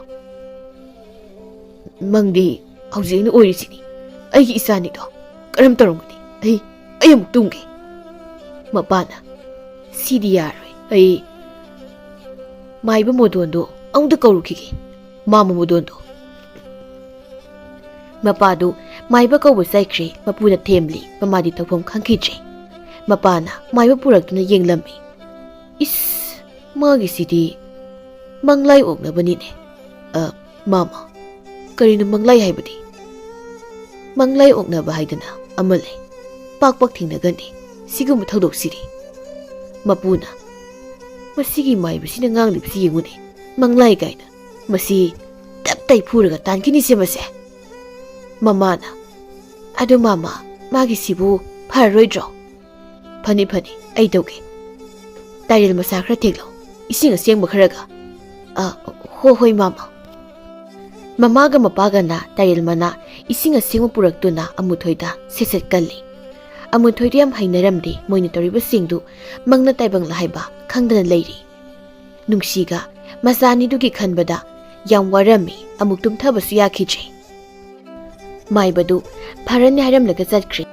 "ꯃꯪꯗꯤ ꯍꯧꯖꯤꯛ ꯑꯩꯅ ꯑꯣꯏꯔꯤꯁꯤꯅꯤ꯫ ꯑꯩꯒꯤ ꯏꯆꯥꯅꯤꯗꯣ꯫ ꯀꯔꯝ ꯇꯧꯔꯝꯒꯅꯤ? ꯑꯩ, ꯑꯩ ꯑꯃꯨꯛ ꯇꯨꯝꯒꯦ꯫" ꯃꯄꯥꯅ, "ꯁꯤꯗꯤ ꯌꯥꯔꯣꯏ꯫ ꯑꯩ ꯃꯥꯏꯕ ꯃꯣꯗꯣꯟꯗꯣ ꯑꯃꯨꯛꯇ ꯀꯧꯔꯨꯈꯤꯒꯦ꯫ ꯃꯥꯃ ꯃꯣꯗꯣꯟꯗꯣ꯫" ꯃꯄꯥꯗꯨ ꯃꯥꯏꯕ ꯀꯧꯕ ꯆꯠꯈ꯭ꯔꯦ꯫ ꯃꯄꯨꯅ ꯊꯦꯝꯂꯤ꯫ ꯃꯃꯥꯗꯤ ꯇꯧꯐꯝ ꯈꯪꯈꯤꯗ꯭ꯔꯦ꯫ ꯃꯄꯥꯅ ꯃꯥꯏꯕ ꯄꯨꯔꯛꯇꯨꯅ ꯌꯦꯡꯂꯝꯃꯤ꯫ "ꯏꯁ, ꯃꯥꯒꯤꯁꯤꯗꯤ ꯃꯪꯂꯥꯏ ꯑꯣꯛꯅꯕꯅꯤꯅꯦ꯫ ꯑ, ꯃꯥꯃ, ꯀꯔꯤꯅꯣ ꯃꯪꯂꯥꯏ ꯍꯥꯏꯕꯗꯤ?" "ꯃꯪꯂꯥꯏ ꯑꯣꯛꯅꯕ ꯍꯥꯏꯗꯅ ꯑꯃ ꯂꯩ꯫ ꯄꯥꯛ ꯄꯥꯛ ꯊꯦꯡꯅꯒꯟꯗꯦ ꯁꯤꯒꯨꯝꯕ ꯊꯧꯗꯣꯛꯁꯤꯗꯤ꯫" ꯃꯄꯨꯅ, "ꯃꯁꯤꯒꯤ ꯃꯥꯏꯕꯁꯤꯅ ꯉꯥꯡꯂꯤꯕꯁꯤ ꯌꯦꯡꯉꯨꯅꯦ, ꯃꯪꯂꯥꯏ ꯀꯥꯏꯅ꯫ ꯃꯁꯤ ꯇꯞ ꯇꯥꯏ ꯐꯨꯔꯒ ꯇꯥꯟꯈꯤꯅꯤꯁꯦ ꯃꯁꯦ꯫" ꯃꯃꯥꯅ, "ꯑꯗꯨ ꯃꯥꯃ, ꯃꯥꯒꯤꯁꯤꯕꯨ ꯐꯔꯔꯣꯏꯗ꯭ꯔꯣ?" "ꯐꯅꯤ, ꯐꯅꯤ, ꯑꯩ ꯇꯧꯒꯦ꯫ ꯇꯥꯏꯔꯦꯜ ꯃꯁꯥ ꯈꯔ ꯊꯦꯛꯂꯣ, ꯏꯁꯤꯡ ꯑꯁꯦꯡꯕ ꯈꯔꯒ꯫" "ꯑ, ꯍꯣ, ꯍꯣꯏ, ꯃꯥꯃ꯫" ꯃꯃꯥꯒ ꯃꯄꯥꯒꯅ ꯇꯥꯏꯔꯦꯜ ꯃꯅꯥ, ꯏꯁꯤꯡ ꯑꯁꯦꯡꯕ ꯄꯨꯔꯛꯇꯨꯅ ꯑꯃꯨꯊꯣꯏꯗ ꯁꯦꯠ ꯁꯦꯠ ꯀꯜꯂꯤ꯫ ꯑꯃꯨꯊꯣꯏꯗꯨ ꯌꯥꯝ ꯍꯩꯅꯔꯝꯗꯦ꯫ ꯃꯣꯏꯅ ꯇꯧꯔꯤꯕꯁꯤꯡꯗꯨ ꯃꯪꯅ ꯇꯥꯏꯕꯪꯂ ꯍꯥꯏꯕ ꯈꯪꯗꯅ ꯂꯩꯔꯤ꯫ ꯅꯨꯡꯁꯤꯒ ꯃꯆꯥ ꯑꯅꯤꯗꯨꯒꯤ ꯈꯟꯕꯗ ꯌꯥꯝ ꯋꯥꯔꯝꯃꯤ꯫ ꯑꯃꯨꯛ ꯇꯨꯝꯊꯕꯁꯨ ꯌꯥꯈꯤꯗ꯭ꯔꯦ꯫ ꯃꯥꯏꯕꯗꯨ ꯐꯔꯅꯤ ꯍꯥꯏꯔꯝꯂꯒ ꯆꯠꯈ꯭ꯔꯦ꯫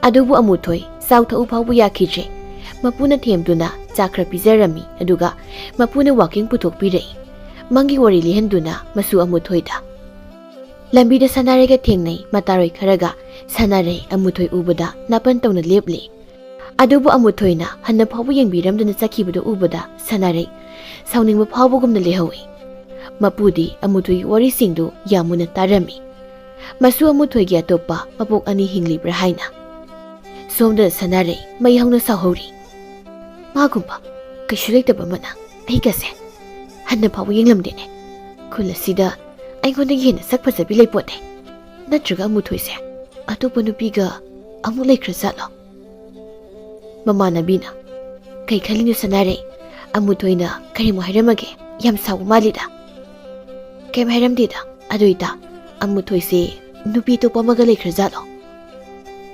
ꯑꯗꯨꯕꯨ ꯑꯃꯨꯊꯣꯏ ꯆꯥꯎ ꯊꯛꯎ ꯐꯥꯎꯕ ꯌꯥꯈꯤꯗ꯭ꯔꯦ꯫ ꯃꯄꯨꯅ ꯊꯦꯝꯗꯨꯅ ꯆꯥ ꯈꯔ ꯄꯤꯖꯔꯝꯃꯤ, ꯑꯗꯨꯒ ꯃꯄꯨꯅ ꯋꯥꯀꯤꯡ ꯄꯨꯊꯣꯛꯄꯤꯔꯛꯏ꯫ ꯃꯪꯒꯤ ꯋꯥꯔꯤ ꯂꯤꯍꯟꯗꯨꯅ ꯃꯁꯨ ꯑꯃꯨꯊꯣꯏꯗ꯫ ꯂꯝꯕꯤꯗ ꯁꯅꯥꯔꯩꯒ ꯊꯦꯡꯅꯩ꯫ ꯃꯇꯥꯔꯣꯏ ꯈꯔꯒ ꯁꯅꯥꯔꯩ ꯑꯃꯨꯊꯣꯏ ꯎꯕꯗ ꯅꯥꯄꯟ ꯇꯧꯅ ꯂꯦꯞꯂꯤ꯫ ꯑꯗꯨꯕꯨ ꯑꯃꯨꯊꯣꯏꯅ ꯍꯟꯅ ꯐꯥꯎꯕ ꯌꯦꯡꯕꯤꯔꯝꯗꯅ ꯆꯠꯈꯤꯕꯗꯨ ꯎꯕꯗ ꯁꯅꯥꯔꯩ ꯁꯥꯎꯅꯤꯡꯕ ꯐꯥꯎꯕꯒꯨꯝꯅ ꯂꯩꯍꯧꯏ꯫ ꯃꯄꯨꯗꯤ ꯑꯃꯨꯊꯣꯏꯒꯤ ꯋꯥꯔꯤꯁꯤꯡꯗꯨ ꯌꯥꯝ ꯃꯨꯟꯅ ꯇꯥꯔꯝꯃꯤ꯫ ꯃꯁꯨ ꯑꯃꯨꯊꯣꯏꯒꯤ ꯑꯇꯣꯞꯄ ꯃꯄꯣꯛ ꯑꯅꯤ ꯍꯤꯡꯂꯤꯕ꯭ꯔꯥ ꯍꯥꯏꯅ꯫ ꯁꯣꯝꯗ ꯁꯅꯥꯔꯩ ꯃꯩ ꯍꯧꯅ ꯁꯥꯎꯍꯧꯔꯤ꯫ "ꯃꯥꯒꯨꯝꯕ ꯀꯩꯁꯨ ꯂꯩꯇꯕ ꯑꯃꯅ ꯑꯩꯒꯁꯦ ꯍꯟꯅ ꯐꯥꯎꯕ ꯌꯦꯡꯂꯝꯗꯦꯅꯦ꯫ ꯈꯨꯜ ꯑꯁꯤꯗ ꯑꯩꯉꯣꯟꯗꯒꯤ ꯍꯦꯟꯅ ꯁꯛ ꯐꯖꯕꯤ ꯂꯩꯄꯣꯠꯅꯦ꯫ ꯅꯠꯇ꯭ꯔꯒ ꯑꯃꯨꯊꯣꯏꯁꯦ ꯑꯇꯣꯞꯄ ꯅꯨꯄꯤꯒ ꯑꯃꯨꯛ ꯂꯩꯈ꯭ꯔꯖꯥꯠꯂꯣ?" ꯃꯃꯥꯟꯅꯕꯤꯅ, "ꯀꯩ ꯈꯜꯂꯤꯅꯣ ꯁꯅꯥꯔꯩ? ꯑꯃꯨꯊꯣꯏꯅ ꯀꯔꯤꯃꯨꯛ ꯍꯥꯏꯔꯝꯃꯒꯦ? ꯌꯥꯝ ꯁꯥꯎꯕ ꯃꯥꯜꯂꯤꯗ꯫" "ꯀꯩꯝ ꯍꯥꯏꯔꯝꯗꯦꯗ꯫ ꯑꯗꯨ ꯏꯇꯥ, ꯑꯃꯨꯊꯣꯏꯁꯦ ꯅꯨꯄꯤ ꯑꯇꯣꯞꯄ ꯑꯃꯒ ꯂꯩꯈ꯭ꯔꯖꯥꯠꯂꯣ?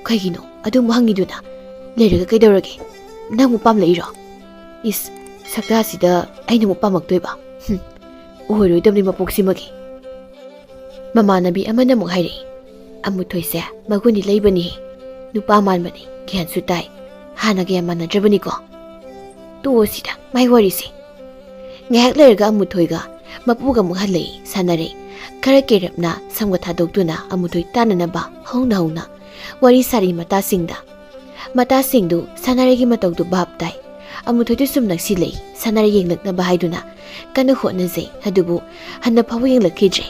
ꯀꯩꯒꯤꯅꯣ ꯑꯗꯨꯝ ꯍꯪꯉꯤꯗꯨꯅ? ꯂꯩꯔꯒ ꯀꯩꯗꯧꯔꯒꯦ? ꯅꯪꯕꯨ ꯄꯥꯝꯂꯛꯏꯔꯣ? ꯏꯁ, ꯁꯛꯇꯥꯁꯤꯗ ꯑꯩꯅ ꯑꯃꯨꯛ ꯄꯥꯝꯃꯛꯇꯣꯏꯕ? ꯍꯨꯝ, ꯑꯣꯏꯔꯣꯏꯗꯕꯅꯤ ꯃꯄꯣꯛꯁꯤꯃꯒꯤ꯫ ꯃꯃꯥꯟꯅꯕꯤ ꯑꯃꯅ ꯑꯃꯨꯛ ꯍꯥꯏꯔꯛꯏ, "ꯑꯃꯨꯊꯣꯏꯁꯦ ꯃꯒꯨꯟꯗꯤ ꯂꯩꯕꯅꯤ, ꯅꯨꯄꯥ ꯃꯥꯟꯕꯅꯤ, ꯒ꯭ꯌꯥꯟꯁꯨ ꯇꯥꯏ꯫ ꯍꯥꯟꯅꯒ ꯌꯥꯝ ꯃꯥꯟꯅꯗ꯭ꯔꯕꯅꯤꯀꯣ?" ꯇꯣꯛꯑꯣ ꯁꯤꯗ ꯃꯥꯏ ꯋꯥꯔꯤꯁꯦ꯫ ꯉꯥꯏꯍꯥꯛ ꯂꯩꯔꯒ ꯑꯃꯨꯊꯣꯏꯒ ꯃꯄꯨꯒ ꯑꯃꯨꯛ ꯍꯜꯂꯛꯏ ꯁꯥꯟꯅꯔꯩ꯫ ꯈꯔ ꯀꯦꯔꯞꯅ ꯁꯝꯒ ꯊꯥꯗꯣꯛꯇꯨꯅ ꯑꯃꯨꯊꯣꯏ ꯇꯥꯟꯅꯅꯕ ꯍꯧꯅ ꯍꯧꯅ ꯋꯥꯔꯤ ꯁꯥꯔꯤ ꯃꯇꯥꯁꯤꯡꯗ꯫ ꯃꯇꯥꯁꯤꯡꯗꯨ ꯁꯥꯟꯅꯔꯩꯒꯤ ꯃꯇꯧꯗꯨ ꯚꯥꯞ ꯇꯥꯏ꯫ ꯑꯃꯨꯊꯣꯏꯗꯨ ꯁꯨꯝ ꯅꯛꯁꯤꯜꯂꯛꯏ ꯁꯥꯟꯅꯔꯩ ꯌꯦꯡꯂꯛꯅꯕ ꯍꯥꯏꯗꯨꯅ ꯀꯟꯅ ꯍꯣꯠꯅꯖꯩ, ꯑꯗꯨꯕꯨ ꯍꯟꯅ ꯐꯥꯎꯕ ꯌꯦꯡꯂꯛꯈꯤꯗ꯭ꯔꯦ꯫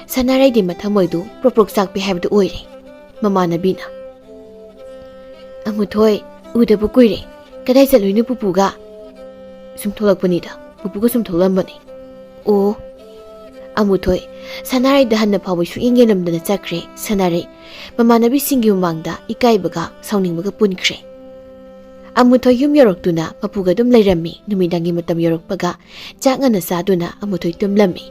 ꯁꯥꯟꯅꯔꯩꯗꯤ ꯃꯊꯃꯣꯏꯗꯨ ꯄ꯭ꯔꯣꯛ ꯄ꯭ꯔꯣꯛ ꯆꯥꯛꯄꯤ ꯍꯥꯏꯕꯗꯨ ꯑꯣꯏꯔꯦ꯫ ꯃꯃꯥꯟꯅꯕꯤꯅ, "ꯑꯃꯨꯊꯣꯏ, ꯎꯗꯕ ꯀꯨꯏꯔꯦ꯫ ꯀꯗꯥꯏ ꯆꯠꯂꯨꯏꯅꯣ ꯄꯨꯄꯨꯒ?" "ꯁꯨꯝ ꯊꯣꯛꯂꯛꯄꯅꯤꯗ, ꯄꯨꯄꯨꯒ ꯁꯨꯝ ꯊꯣꯛꯂꯝꯕꯅꯤ꯫" "ꯑꯣ꯫" ꯑꯃꯨꯊꯣꯏ ꯁꯅꯥꯔꯩꯗ ꯍꯟꯅ ꯐꯥꯎꯕ ꯁꯨꯛꯌꯦꯡ ꯌꯦꯡꯂꯝꯗꯅ ꯆꯠꯈ꯭ꯔꯦ꯫ ꯁꯅꯥꯔꯩ ꯃꯃꯥꯟꯅꯕꯤꯁꯤꯡꯒꯤ ꯃꯃꯥꯡꯗ ꯏꯀꯥꯏꯕꯒ ꯁꯥꯎꯅꯤꯡꯕꯒ ꯄꯨꯟꯈ꯭ꯔꯦ꯫ ꯑꯃꯨꯊꯣꯏ ꯌꯨꯝ ꯌꯧꯔꯛꯇꯨꯅ ꯃꯄꯨꯒ ꯑꯗꯨꯝ ꯂꯩꯔꯝꯃꯤ꯫ ꯅꯨꯃꯤꯗꯥꯡꯒꯤ ꯃꯇꯝ ꯌꯧꯔꯛꯄꯒ ꯆꯥꯛ ꯉꯟꯅ ꯆꯥꯗꯨꯅ ꯑꯃꯨꯊꯣꯏ ꯇꯨꯝꯂꯝꯃꯤ꯫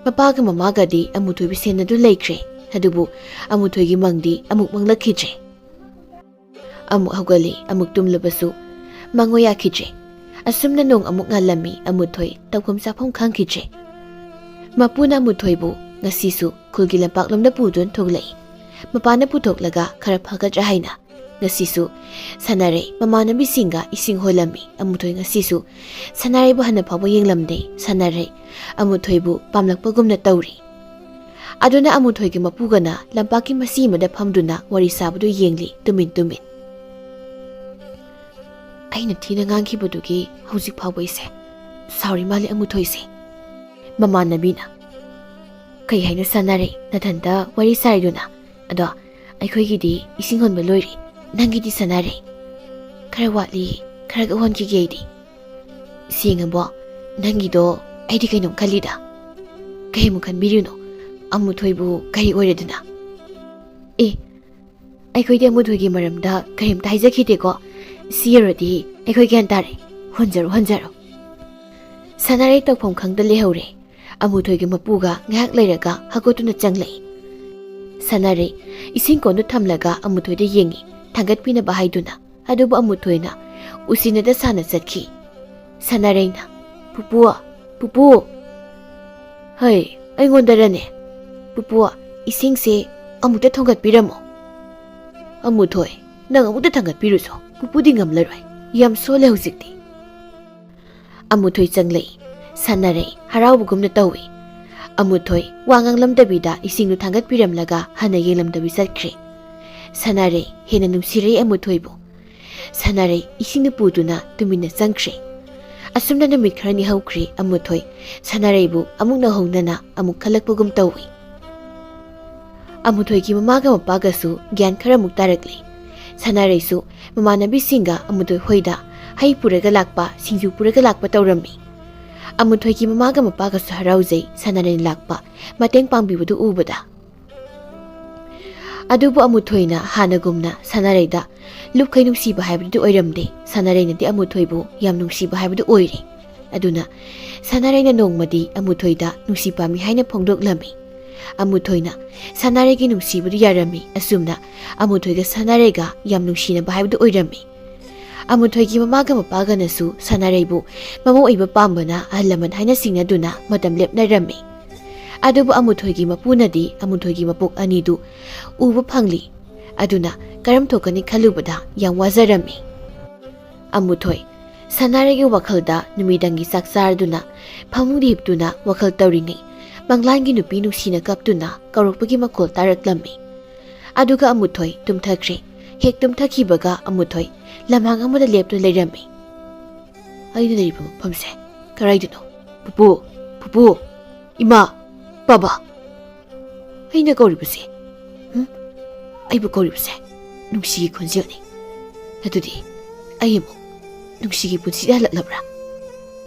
ꯃꯄꯥꯒ ꯃꯃꯥꯒꯗꯤ ꯑꯃꯨꯊꯣꯏꯕꯨ ꯁꯦꯟꯅꯗꯨꯅ ꯂꯩꯈ꯭ꯔꯦ꯫ ꯑꯗꯨꯕꯨ ꯑꯃꯨꯊꯣꯏꯒꯤ ꯃꯪꯗꯤ ꯑꯃꯨꯛ ꯃꯪꯂꯛꯈꯤꯗ꯭ꯔꯦ꯫ ꯑꯃꯨꯛ ꯍꯧꯒꯠꯂꯤ, ꯑꯃꯨꯛ ꯇꯨꯝꯂꯕꯁꯨ ꯃꯪꯉꯣ ꯌꯥꯈꯤꯗ꯭ꯔꯦ꯫ ꯑꯁꯨꯝꯅ ꯅꯣꯡ ꯑꯃꯨꯛ ꯉꯥꯜꯂꯝꯃꯤ꯫ ꯑꯃꯨꯊꯣꯏ ꯇꯧꯐꯝ ꯆꯥꯐꯝ ꯈꯪꯈꯤꯗ꯭ꯔꯦ꯫ ꯃꯄꯨꯅ ꯑꯃꯨꯊꯣꯏꯕꯨ ꯉꯁꯤꯁꯨ ꯈꯨꯜꯒꯤ ꯂꯝꯄꯥꯛꯂꯣꯝꯗ ꯄꯨꯗꯨꯅ ꯊꯣꯛꯂꯛꯏ꯫ ꯃꯄꯥꯅ ꯄꯨꯊꯣꯛꯂꯒ ꯈꯔ ꯐꯒꯗ꯭ꯔꯥ ꯍꯥꯏꯅ꯫ ꯉꯁꯤꯁꯨ ꯁꯥꯟꯅꯔꯩ ꯃꯃꯥꯟꯅꯕꯤꯁꯤꯡꯒ ꯏꯁꯤꯡ ꯍꯣꯜꯂꯝꯃꯤ꯫ ꯑꯃꯨꯊꯣꯏ ꯉꯁꯤꯁꯨ ꯁꯥꯟꯅꯔꯩꯕꯨ ꯍꯟꯅ ꯐꯥꯎꯕ ꯌꯦꯡꯂꯝꯗꯦ꯫ ꯁꯥꯟꯅꯔꯩ ꯑꯃꯨꯊꯣꯏꯕꯨ ꯄꯥꯝꯂꯛꯄꯒꯨꯝꯅ ꯇꯧꯔꯤ꯫ ꯑꯗꯨꯅ ꯑꯃꯨꯊꯣꯏꯒꯤ ꯃꯄꯨꯒꯅ ꯂꯝꯄꯥꯛꯀꯤ ꯃꯁꯤ ꯑꯃꯗ ꯐꯝꯗꯨꯅ ꯋꯥꯔꯤ ꯁꯥꯕꯗꯨ ꯌꯦꯡꯂꯤ, ꯇꯨꯃꯤꯟ ꯇꯨꯃꯤꯟ꯫ "ꯑꯩꯅ ꯊꯤꯅ ꯉꯥꯡꯈꯤꯕꯗꯨꯒꯤ ꯍꯧꯖꯤꯛ ꯐꯥꯎꯕ ꯑꯩꯁꯦ ꯁꯥꯎꯔꯤ ꯃꯥꯜꯂꯦ ꯑꯃꯨꯊꯣꯏꯁꯦ꯫" ꯃꯃꯥꯟꯅꯕꯤꯅ, "ꯀꯩ ꯍꯥꯏꯅꯣ ꯁꯥꯟꯅꯔꯩ? ꯅꯊꯟꯇ ꯋꯥꯔꯤ ꯁꯥꯔꯤꯗꯨꯅ? ꯑꯗꯣ ꯑꯩꯈꯣꯏꯒꯤꯗꯤ ꯏꯁꯤꯡ ꯍꯣꯟꯕ ꯂꯣꯏꯔꯦ, ꯅꯪꯒꯤꯗꯤ ꯁꯥꯟꯅꯔꯩ?" "ꯈꯔ ꯋꯥꯠꯂꯤ, ꯈꯔꯒ ꯍꯣꯟꯈꯤꯒꯦ ꯑꯩꯗꯤ꯫" "ꯁꯦꯡꯉꯕꯣ? ꯅꯪꯒꯤꯗꯣ ꯑꯩꯗꯤ ꯀꯩꯅꯣꯝ ꯈꯜꯂꯤꯗ꯫" "ꯀꯩꯃꯨꯛ ꯈꯟꯕꯤꯔꯤꯅꯣ? ꯑꯃꯨꯊꯣꯏꯕꯨ ꯀꯔꯤ ꯑꯣꯏꯔꯗꯅ?" "ꯑꯦ, ꯑꯩꯈꯣꯏꯗꯤ ꯑꯃꯨꯊꯣꯏꯒꯤ ꯃꯔꯝꯗ ꯀꯔꯤꯝꯇ ꯍꯥꯏꯖꯈꯤꯗꯦꯀꯣ꯫ ꯁꯤ ꯌꯧꯔꯗꯤ ꯑꯩꯈꯣꯏ ꯒ꯭ꯌꯥꯟ ꯇꯥꯔꯦ꯫ ꯍꯣꯟꯖꯔꯣ, ꯍꯣꯟꯖꯔꯣ꯫" ꯁꯥꯟꯅꯔꯩ ꯇꯧꯐꯝ ꯈꯪꯗ ꯂꯩꯍꯧꯔꯦ꯫ ꯑꯃꯨꯊꯣꯏꯒꯤ ꯃꯄꯨꯒ ꯉꯥꯏꯍꯥꯛ ꯂꯩꯔꯒ ꯍꯧꯒꯠꯇꯨꯅ ꯆꯪꯂꯛꯏ꯫ ꯁꯅꯥꯔꯩ ꯏꯁꯤꯡ ꯀꯣꯟꯗꯨ ꯊꯝꯂꯒ ꯑꯃꯨꯊꯣꯏꯗ ꯌꯦꯡꯉꯤ, ꯊꯥꯡꯒꯠꯄꯤꯅꯕ ꯍꯥꯏꯗꯨꯅ꯫ ꯑꯗꯨꯕꯨ ꯑꯃꯨꯊꯣꯏꯅ ꯎꯁꯤꯟꯅꯗ ꯁꯥꯟꯅ ꯆꯠꯈꯤ꯫ ꯁꯅꯥꯔꯩꯅ, "ꯄꯨꯄꯨ, ꯄꯨꯄꯨ!" "ꯍꯩ, ꯑꯩꯉꯣꯟꯗꯔꯅꯦ? ꯄꯨꯄꯨ, ꯏꯁꯤꯡꯁꯦ ꯑꯃꯨꯛꯇ ꯊꯣꯡꯒꯠꯄꯤꯔꯝꯃꯣ꯫" "ꯑꯃꯨꯊꯣꯏ, ꯅꯪ ꯑꯃꯨꯛꯇ ꯊꯥꯡꯒꯠꯄꯤꯔꯨꯆꯣ꯫ ꯄꯨꯄꯨꯗꯤ ꯉꯝꯂꯔꯣꯏ꯫ ꯌꯥꯝ ꯁꯣꯜꯂꯦ ꯍꯧꯖꯤꯛꯇꯤ꯫" ꯑꯃꯨꯊꯣꯏ ꯆꯪꯂꯛꯏ꯫ ꯁꯅꯥꯔꯩ ꯍꯔꯥꯎꯕꯒꯨꯝꯅ ꯇꯧꯏ꯫ ꯑꯃꯨꯊꯣꯏ ꯋꯥ ꯉꯥꯡꯂꯝꯗꯕꯤꯗ ꯏꯁꯤꯡꯗꯨ ꯊꯥꯡꯒꯠꯄꯤꯔꯝꯂꯒ ꯍꯟꯅ ꯌꯦꯡꯂꯝꯗꯕꯤ ꯆꯠꯈ꯭ꯔꯦ꯫ ꯁꯅꯥꯔꯩ ꯍꯦꯟꯅ ꯅꯨꯡꯁꯤꯔꯛꯏ ꯑꯃꯨꯊꯣꯏꯕꯨ꯫ ꯁꯅꯥꯔꯩ ꯏꯁꯤꯡꯗꯨ ꯄꯨꯗꯨꯅ ꯇꯨꯃꯤꯟꯅ ꯆꯪꯈ꯭ꯔꯦ꯫ ꯑꯁꯨꯝꯅ ꯅꯨꯃꯤꯠ ꯈꯔꯅꯤ ꯍꯧꯈ꯭ꯔꯦ꯫ ꯑꯃꯨꯊꯣꯏ ꯁꯅꯥꯔꯩꯕꯨ ꯑꯃꯨꯛ ꯅꯧꯍꯧꯅꯅ ꯑꯃꯨꯛ ꯈꯜꯂꯛꯄꯒꯨꯝ ꯇꯧꯏ꯫ ꯑꯃꯨꯊꯣꯏꯒꯤ ꯃꯃꯥꯒ ꯃꯄꯥꯒꯁꯨ ꯒ꯭ꯌꯥꯟ ꯈꯔꯃꯨꯛ ꯇꯥꯔꯛꯂꯦ꯫ ꯁꯅꯥꯔꯩꯁꯨ ꯃꯃꯥꯟꯅꯕꯤꯁꯤꯡꯒ ꯑꯃꯨꯊꯣꯏ ꯍꯣꯏꯗ ꯍꯩ ꯄꯨꯔꯒ ꯂꯥꯛꯄ, ꯁꯤꯡꯖꯨ ꯄꯨꯔꯒ ꯂꯥꯛꯄ ꯇꯧꯔꯝꯃꯤ꯫ ꯑꯃꯨꯊꯣꯏꯒꯤ ꯃꯃꯥꯒ ꯃꯄꯥꯒꯁꯨ ꯍꯔꯥꯎꯖꯩ ꯁꯅꯥꯔꯩꯅ ꯂꯥꯛꯄ, ꯃꯇꯦꯡ ꯄꯥꯡꯕꯤꯕꯗꯨ ꯎꯕꯗ꯫ ꯑꯗꯨꯕꯨ ꯑꯃꯨꯊꯣꯏꯅ ꯍꯥꯟꯅꯒꯨꯝꯅ ꯁꯅꯥꯔꯩꯗ ꯂꯨꯞꯈꯩ ꯅꯨꯡꯁꯤꯕ ꯍꯥꯏꯕꯗꯨꯗꯤ ꯑꯣꯏꯔꯝꯗꯦ꯫ ꯁꯅꯥꯔꯩꯅꯗꯤ ꯑꯃꯨꯊꯣꯏꯕꯨ ꯌꯥꯝ ꯅꯨꯡꯁꯤꯕ ꯍꯥꯏꯕꯗꯨ ꯑꯣꯏꯔꯦ꯫ ꯑꯗꯨꯅ ꯁꯅꯥꯔꯩꯅ ꯅꯣꯡꯃꯗꯤ ꯑꯃꯨꯊꯣꯏꯗ ꯅꯨꯡꯁꯤ ꯄꯥꯝꯃꯤ ꯍꯥꯏꯅ ꯐꯣꯡꯗꯣꯛꯂꯝꯃꯤ꯫ ꯑꯃꯨꯊꯣꯏꯅ ꯁꯅꯥꯔꯩꯒꯤ ꯅꯨꯡꯁꯤꯕꯗꯨ ꯌꯥꯔꯝꯃꯤ꯫ ꯑꯁꯨꯝꯅ ꯑꯃꯨꯊꯣꯏꯒ ꯁꯅꯥꯔꯩꯒ ꯌꯥꯝ ꯅꯨꯡꯁꯤꯅꯕ ꯍꯥꯏꯕꯗꯨ ꯑꯣꯏꯔꯝꯃꯤ꯫ ꯑꯃꯨꯊꯣꯏꯒꯤ ꯃꯃꯥꯒ ꯃꯄꯥꯒꯅꯁꯨ ꯁꯅꯥꯔꯩꯕꯨ ꯃꯃꯧ ꯑꯣꯏꯕ ꯄꯥꯝꯕꯅ ꯑꯍꯜ ꯂꯃꯟ ꯍꯥꯏꯅ ꯆꯤꯡꯅꯗꯨꯅ ꯃꯇꯝ ꯂꯦꯞꯅꯔꯝꯃꯤ꯫ ꯑꯗꯨꯕꯨ ꯑꯃꯨꯊꯣꯏꯒꯤ ꯃꯄꯨꯅꯗꯤ ꯑꯃꯨꯊꯣꯏꯒꯤ ꯃꯄꯣꯛ ꯑꯅꯤꯗꯨ ꯎꯕ ꯐꯪꯂꯤ꯫ ꯑꯗꯨꯅ ꯀꯔꯝ ꯊꯣꯛꯀꯅꯤ ꯈꯜꯂꯨꯕꯗ ꯌꯥꯝ ꯋꯥꯖꯔꯝꯃꯤ꯫ ꯑꯃꯨꯊꯣꯏ ꯁꯅꯥꯔꯩꯒꯤ ꯋꯥꯈꯜꯗ ꯅꯨꯃꯤꯗꯥꯡꯒꯤ ꯆꯥꯛ ꯆꯥꯔꯗꯨꯅ ꯐꯃꯨꯡꯗ ꯍꯤꯞꯇꯨꯅ ꯋꯥꯈꯜ ꯇꯧꯔꯤꯉꯩ, ꯃꯪꯂꯥꯟꯒꯤ ꯅꯨꯄꯤ ꯅꯨꯡꯁꯤꯅ ꯀꯞꯇꯨꯅ ꯀꯧꯔꯛꯄꯒꯤ ꯃꯈꯣꯜ ꯇꯥꯔꯛꯂꯝꯃꯤ꯫ ꯑꯗꯨꯒ ꯑꯃꯨꯊꯣꯏ ꯇꯨꯝꯊꯈ꯭ꯔꯦ꯫ ꯍꯦꯛ ꯇꯨꯝꯊꯈꯤꯕꯒ ꯑꯃꯨꯊꯣꯏ ꯂꯝꯍꯥꯡ ꯑꯃꯗ ꯂꯦꯞꯇꯨꯅ ꯂꯩꯔꯝꯃꯤ꯫ "ꯑꯩꯅ ꯂꯩꯔꯤꯕ ꯃꯐꯝꯁꯦ ꯀꯗꯥꯏꯗꯅꯣ? ꯄꯨꯄꯨ! ꯄꯨꯄꯨ! ꯏꯃꯥ! ꯕꯥꯕꯥ! ꯑꯩꯅ ꯀꯧꯔꯤꯕꯁꯦ, ꯍꯨꯝ? ꯑꯩꯕꯨ ꯀꯧꯔꯤꯕꯁꯦ ꯅꯨꯡꯁꯤꯒꯤ ꯈꯣꯟꯖꯦꯜꯅꯤ꯫ ꯑꯗꯨꯗꯤ ꯑꯩ ꯑꯃꯨꯛ ꯅꯨꯡꯁꯤꯒꯤ ꯄꯨꯟꯁꯤꯗ ꯍꯜꯂꯛꯂꯕ꯭ꯔꯥ?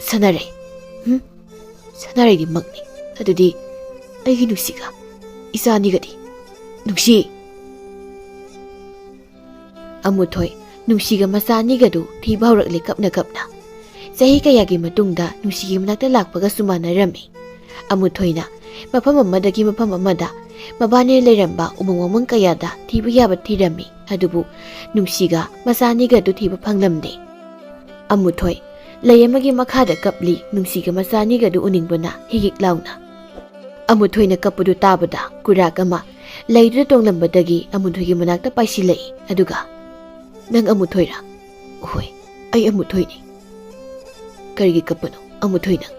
ꯁꯅꯥꯔꯩ! ꯍꯨꯝ? ꯁꯅꯥꯔꯩꯗꯤ ꯃꯪꯅꯤ꯫ ꯑꯗꯨꯗꯤ ꯑꯩꯒꯤ ꯅꯨꯡꯁꯤꯒ ꯏꯆꯥ ꯑꯅꯤꯒꯗꯤ? ꯅꯨꯡꯁꯤ!" ꯑꯃꯨꯊꯣꯏ ꯅꯨꯡꯁꯤꯒ ꯃꯆꯥ ꯑꯅꯤꯒꯗꯨ ꯊꯤꯕ ꯍꯧꯔꯛꯂꯦ ꯀꯞꯅ ꯀꯞꯅ꯫ ꯆꯍꯤ ꯀꯌꯥꯒꯤ ꯃꯇꯨꯡꯗ ꯅꯨꯡꯁꯤꯒꯤ ꯃꯅꯥꯛꯇ ꯂꯥꯛꯄꯒꯁꯨ ꯃꯥꯟꯅꯔꯝꯃꯤ꯫ ꯑꯃꯨꯊꯣꯏꯅ ꯃꯐꯝ ꯑꯃꯗꯒꯤ ꯃꯐꯝ ꯑꯃꯗ ꯃꯕꯥꯅꯤ ꯂꯩꯔꯝꯕ ꯎꯃꯪ ꯋꯥꯃꯪ ꯀꯌꯥꯗ ꯊꯤꯕ ꯌꯥꯕ ꯊꯤꯔꯝꯃꯤ꯫ ꯑꯗꯨꯕꯨ ꯅꯨꯡꯁꯤꯒ ꯃꯆꯥ ꯑꯅꯤꯒ ꯑꯗꯨ ꯊꯤꯕ ꯐꯪꯂꯝꯗꯦ꯫ ꯑꯃꯨꯊꯣꯏ ꯂꯩ ꯑꯃꯒꯤ ꯃꯈꯥꯗ ꯀꯞꯂꯤ꯫ ꯅꯨꯡꯁꯤꯒ ꯃꯆꯥ ꯑꯅꯤꯒ ꯑꯗꯨ ꯎꯅꯤꯡꯕꯅ ꯍꯤꯒꯤꯛ ꯂꯥꯎꯅ꯫ ꯑꯃꯨꯊꯣꯏꯅ ꯀꯞꯄꯗꯨ ꯇꯥꯕꯗ ꯀꯨꯔꯥꯛ ꯑꯃ ꯂꯩꯗꯨꯗ ꯇꯣꯡꯂꯝꯕꯗꯒꯤ ꯑꯃꯨꯊꯣꯏꯒꯤ ꯃꯅꯥꯛꯇ ꯄꯥꯏꯁꯤꯜꯂꯛꯏ꯫ ꯑꯗꯨꯒ, "ꯅꯪ ꯑꯃꯨꯊꯣꯏꯔꯥ?" "ꯍꯣꯏ, ꯑꯩ ꯑꯃꯨꯊꯣꯏꯅꯤ꯫" "ꯀꯔꯤꯒꯤ ꯀꯞꯄꯅꯣ ꯑꯃꯨꯊꯣꯏ ꯅꯪ?"